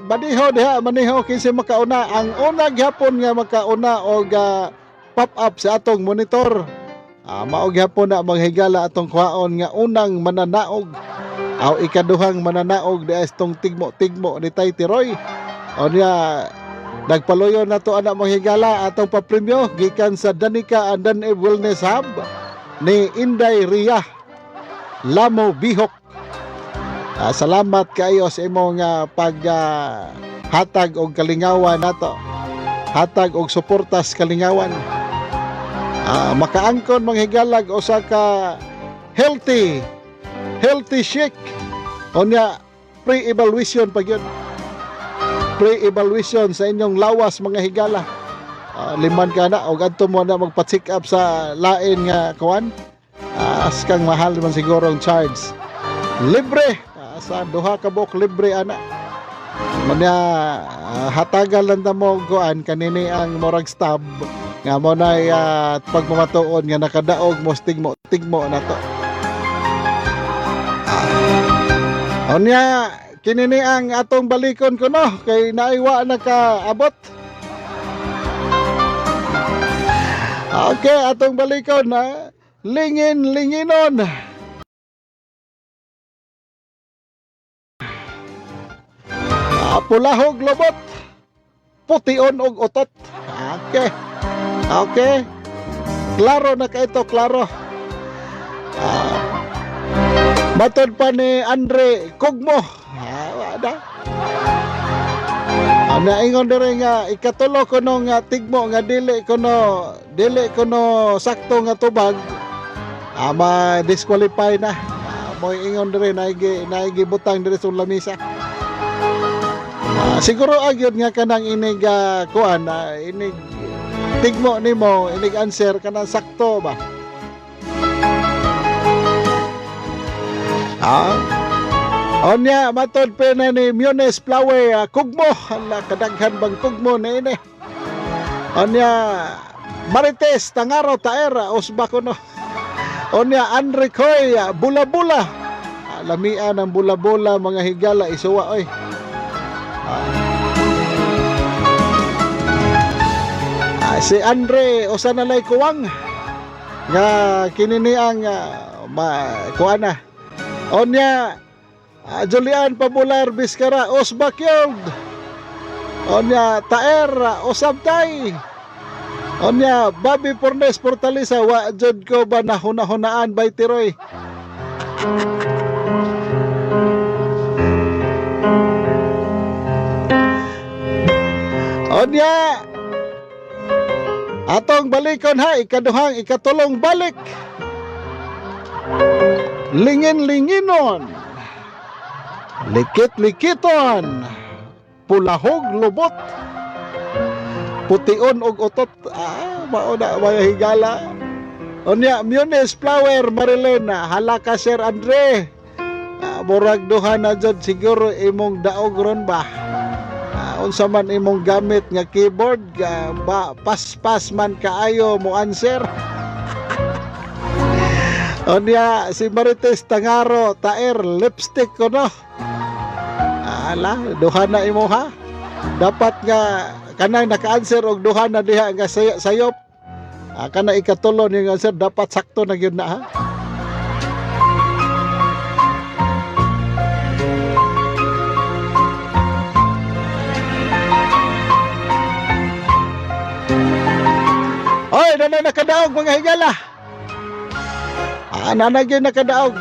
Maniho diha, maniho kinsa makauna. Ang una gyapon nga makauna og pop up sa atong monitor. Mao gyapon na, mga higala, atong kuhaon nga unang mananaog aw ikaduhang mananaog di atong tigmo-tigmo ni Tay Tiroy. O niya nagpaluyo na to ana, mga higala, atong papremyo gikan sa Danica and Danib Wellness Hub ni Inday Ria Lamo Bihok. Salamat kayo sa imong pag hatag og kalingawan nato. Hatag og suporta sa kalingawan. Makaangkon, mga higalag, usa ka healthy healthy shake. Unya pre-evaluation pa gyud. Pre-evaluation sa inyong lawas, mga higala. Liman ka na og adto mo na magpa-check up sa lain nga kuan. Askang mahal man siguro ang charge. Libre sa duha ka buok, libre ana. Manya hatagan lang ta mo kuan kanini ang murag stab nga mo na pagmamatuon nga nakadaog mo sa tigmo tigmo na to. Unya Kini ni ang atong balikon kuno kay naiwa na kaabot. Okay, atong balikon na lingin linginon. Pulahog lobot. Pution og utot. Okay. Okay. Klaro na ka ito, klaro. Matod pa ni Andre Kugmo. Wala. Naingon diri nga ikatulo kuno nga tigmo nga dili kuno sakto nga tubag, ma disqualify na. Mo'y ingon diri naigi naigi butang diri sa lamisa. Siguro agyod nga kanang inig kuan inig tigmo nimo, inig answer kanang sakto ba? Onya, matod pa na ni Munes Flower, kugmo. Hala, kadaghan bang kugmo na ini. Onya, Marites, Tangaro, Taera, Osba kuno. Onya, Andre Koy, Bula-Bula. Lamian ang bula-bula, mga higala, isuwa, oy. Si Andre Osanalay Kuwang nga kinini ang ma kuan na. Onya, Julian Pabular Biskara Osbakyod. Onya, Taer Osabtay. Onya, Bobby Pornes Portalisa, wa jud ko ba nahuna-hunaan bay tiroy. Onya, atong balikon ha, ikaduhang ikatulong balik. Lingin-linginon. Likit-likiton. Pulahog lubot. Pution og utot. Mao na mga higala. Unya, Munes Flower Marilena, hala ka Sir Andre. Murag duha na jud siguro imong daog ron ba? Unsa man imong gamit nga keyboard, ba paspas man kaayo mo answer. Unya, si Marites Tangaro, Taer, lipstick ko no. Ala, duha na imo ha. Dapat nga kanang naka-answer og duha na diha nga sayop. Kana ikatulo ni answer dapat sakto na gyud na ha. Oy, nanay nakadaog mga higala. Nanay gyud nakadaog.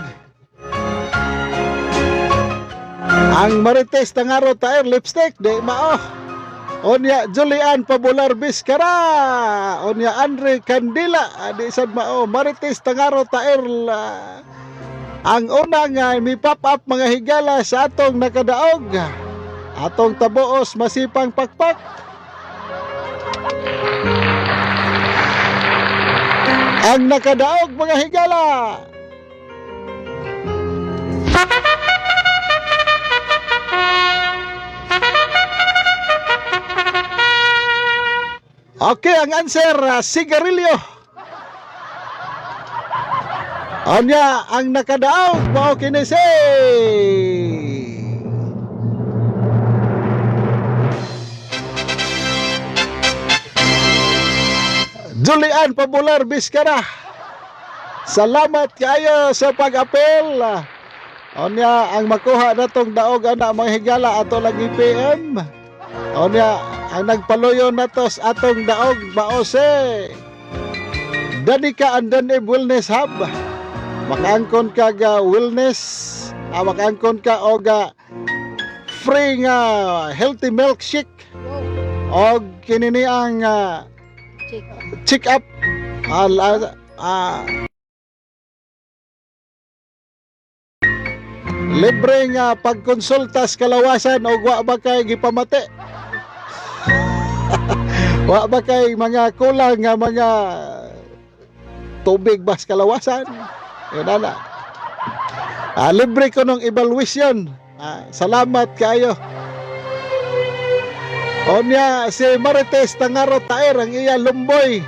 Ang Marites Tangaro Taer lipstick di mao. Onya Julian Pabular Biskara. Onya Andre Candila di sad mao. Marites Tangaro Taer ang una nga mi pop up mga higala sa atong nakadaog. Atong tabuos masipang pakpak. Ang nakadaog mga higala. Okay, ang answer, sigarilyo. Anya, ang nakadaog mao kini si Julian Pabular Biskara. Salamat kaayo sa pag-apel. Onya, ang makuha natong daog ana mga higala ato lagi PM. Onya, ang nagpaluyo nato sa atong daog mao si Danica and Danib Wellness Hub. Makaangkon ka ga wellness, makaangkon ka og free nga healthy milkshake og kinini ang Check. Check up libre nga pagkonsulta sa kalawasan og wa ba kay gipamati, wa ba kay mga kulang nga mga tubig ba sa kalawasan, yun na. Libre ko nung evaluation. Salamat kayo. Onya si Marites Tangaro Taer ang iya lumboy.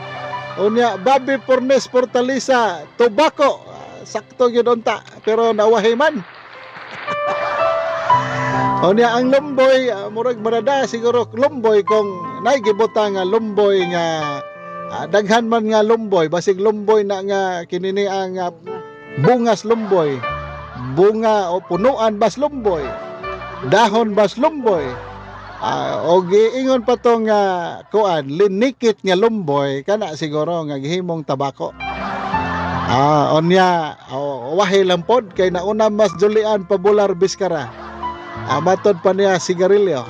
Unya Bobby Pornes Fortaleza tobacco. Sakto gyud unta pero nawahi man. O niya ang lumboy, murag marada siguro lumboy kung naigibutang nga lumboy nga daghan man nga lumboy, basig lumboy na nga kinini ang bungas lumboy, bunga o punuan bas lumboy, dahon bas lumboy. O giingon pa tong kuan linikit nga lumboy kana siguro nga gihimong tabako. Onya wahi lang pod kay nauna mas Julian Pabular Biskara. Matod pa niya sigarilyo.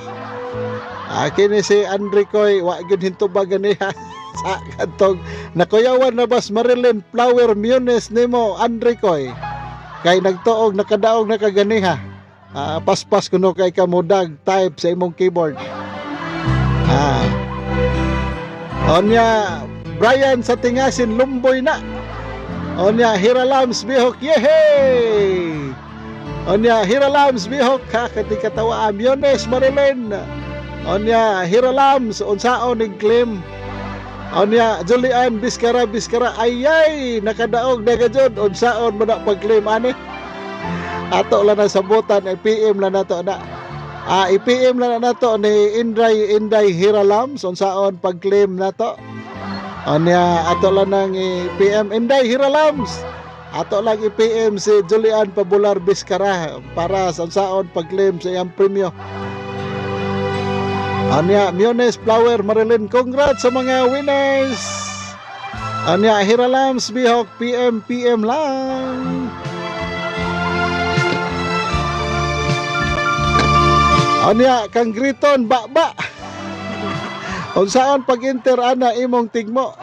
Kini si Andre Koy wa gyud hintubag niya sa katong nakuyawan na bas Marilyn Flower Munes nimo Andre Koy. Kay nagtuog nakadaog na kaganiha. Paspas kuno kay kamudag type sa imong keyboard. Onya Brian sa tingasin lumboy na. Onya Hiralams bihok, yehey! Onya Hiralams bihok ha kati katawa Amiones Marilyn. Onya Hiralams unsaon ning claim. Onya Julian Biskara Biskara ayay nakadaog na ka jud unsaon man na pag-claim ani. Ato lang na sabutan i-PM lang nato na. I-PM lang na nato ni Inday Inday Hiralams unsaon pag-claim nato. Onya ato lang nang i-PM Inday Hiralams. Ato lang i-PM si Julian Pabular Biskara para sa unsaon pag-claim sa iyang premyo. Anya Miones Flower Marilyn, congrats sa mga winners. Anya Hiralams Bihok PM PM lang. Anya kang Griton ba. Unsaon pag-enter ana imong tigmo?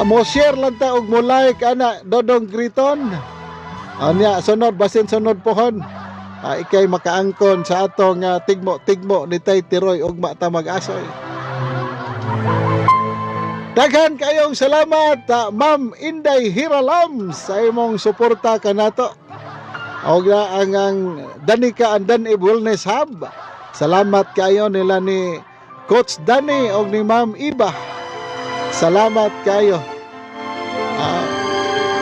Mo share lang ta og mo like ana Dodong Griton. Anya sunod basin sunod pohon. Ikay makaangkon sa atong tigmo-tigmo ni Tay Tiroy ugma ta mag-asoy. Daghan kayong salamat, Ma'am Inday Hiralam sa imong suporta kanato. Og ang Danica and Danib Wellness Hub. Salamat kayo nila ni Coach Danny og ni Ma'am Iba. Salamat kayo.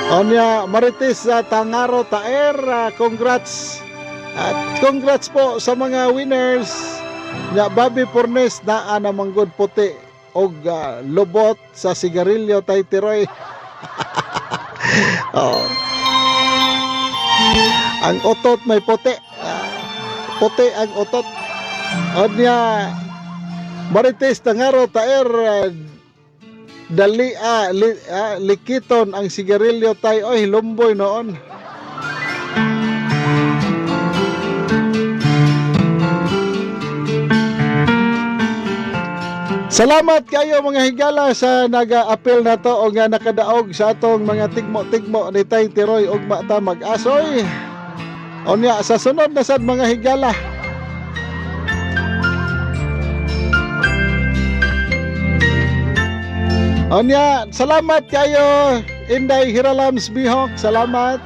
Onya Marites sa Tangaro Taer, congrats. At congrats po sa mga winners. Nya Bobby Pornes naa na manggod puti og lobot sa sigarilyo Tay Tiroy. Oh. Ang otot may puti. Puti ang otot. Onya Marites Tangaro Taer, dali likiton ang sigarilyo tay oy lumboy noon. Salamat kayo mga higala sa naga-appeal na to o nga nakadaog sa atong mga tigmo-tigmo ni Tay Tiroy ugma ta mag-asoy. Unya sa sunod na sad mga higala. Unya, salamat kayo Inday Hiralams Bihok, salamat.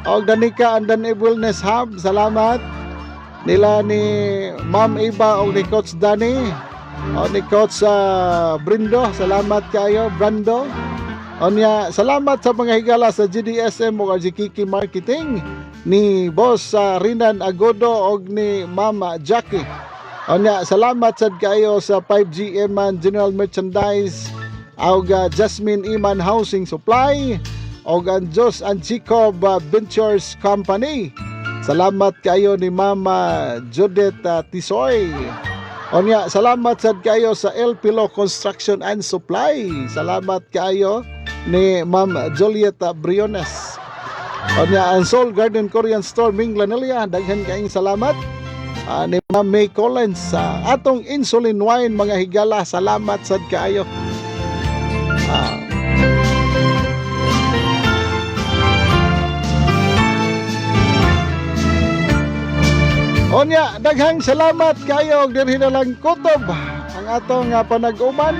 Og Danica and Danib Wellness Hub, salamat. Nila ni Ma'am Iba og ni Coach Danny. O ni Coach Brindo, salamat kayo Brando. Onya, salamat sa mga higala sa GDSM o RG Kiki Marketing ni Boss Rinan Agodo og ni Mama Jackie. Onya, salamat sad kayo sa 5G Eman General Merchandise og Jasmine Iman Housing Supply og ang Jos and Jacob Ventures Company. Salamat kayo ni Mama Judith Tisoy. Onya, salamat sad kayo sa El Pilo Construction and Supply. Salamat kayo ni Ma'am Julieta Briones. Onya, ang Seoul Garden Korean Store Minglanilla, daghan kayong salamat. Ni Ma'am May Collins sa atong insulin wine mga higala, salamat sad kaayo. Onya, daghang salamat kayo og dinhi na lang kutob ang atong panag-uman.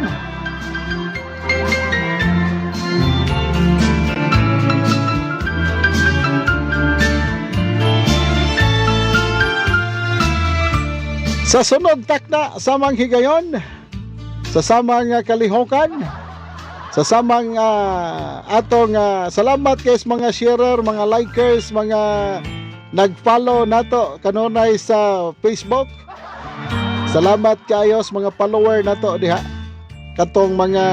Sa sunod takna samang higayon, sa samang kalihokan, sa samang atong salamat kay sa mga sharer, mga likers, mga nag-follow nato kanunay sa Facebook. Salamat kaayo sa mga follower nato diha. Katong mga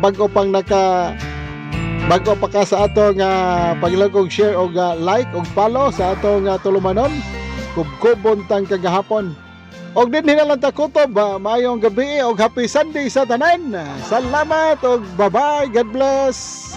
bago pang naka bago pa ka sa atong paglag og share og like og follow sa atong tulumanon. Kubkubon tang kagahapon. Og dinhi na lang ta kutob, maayong gabi og happy Sunday sa tanan. Salamat og bye-bye. God bless.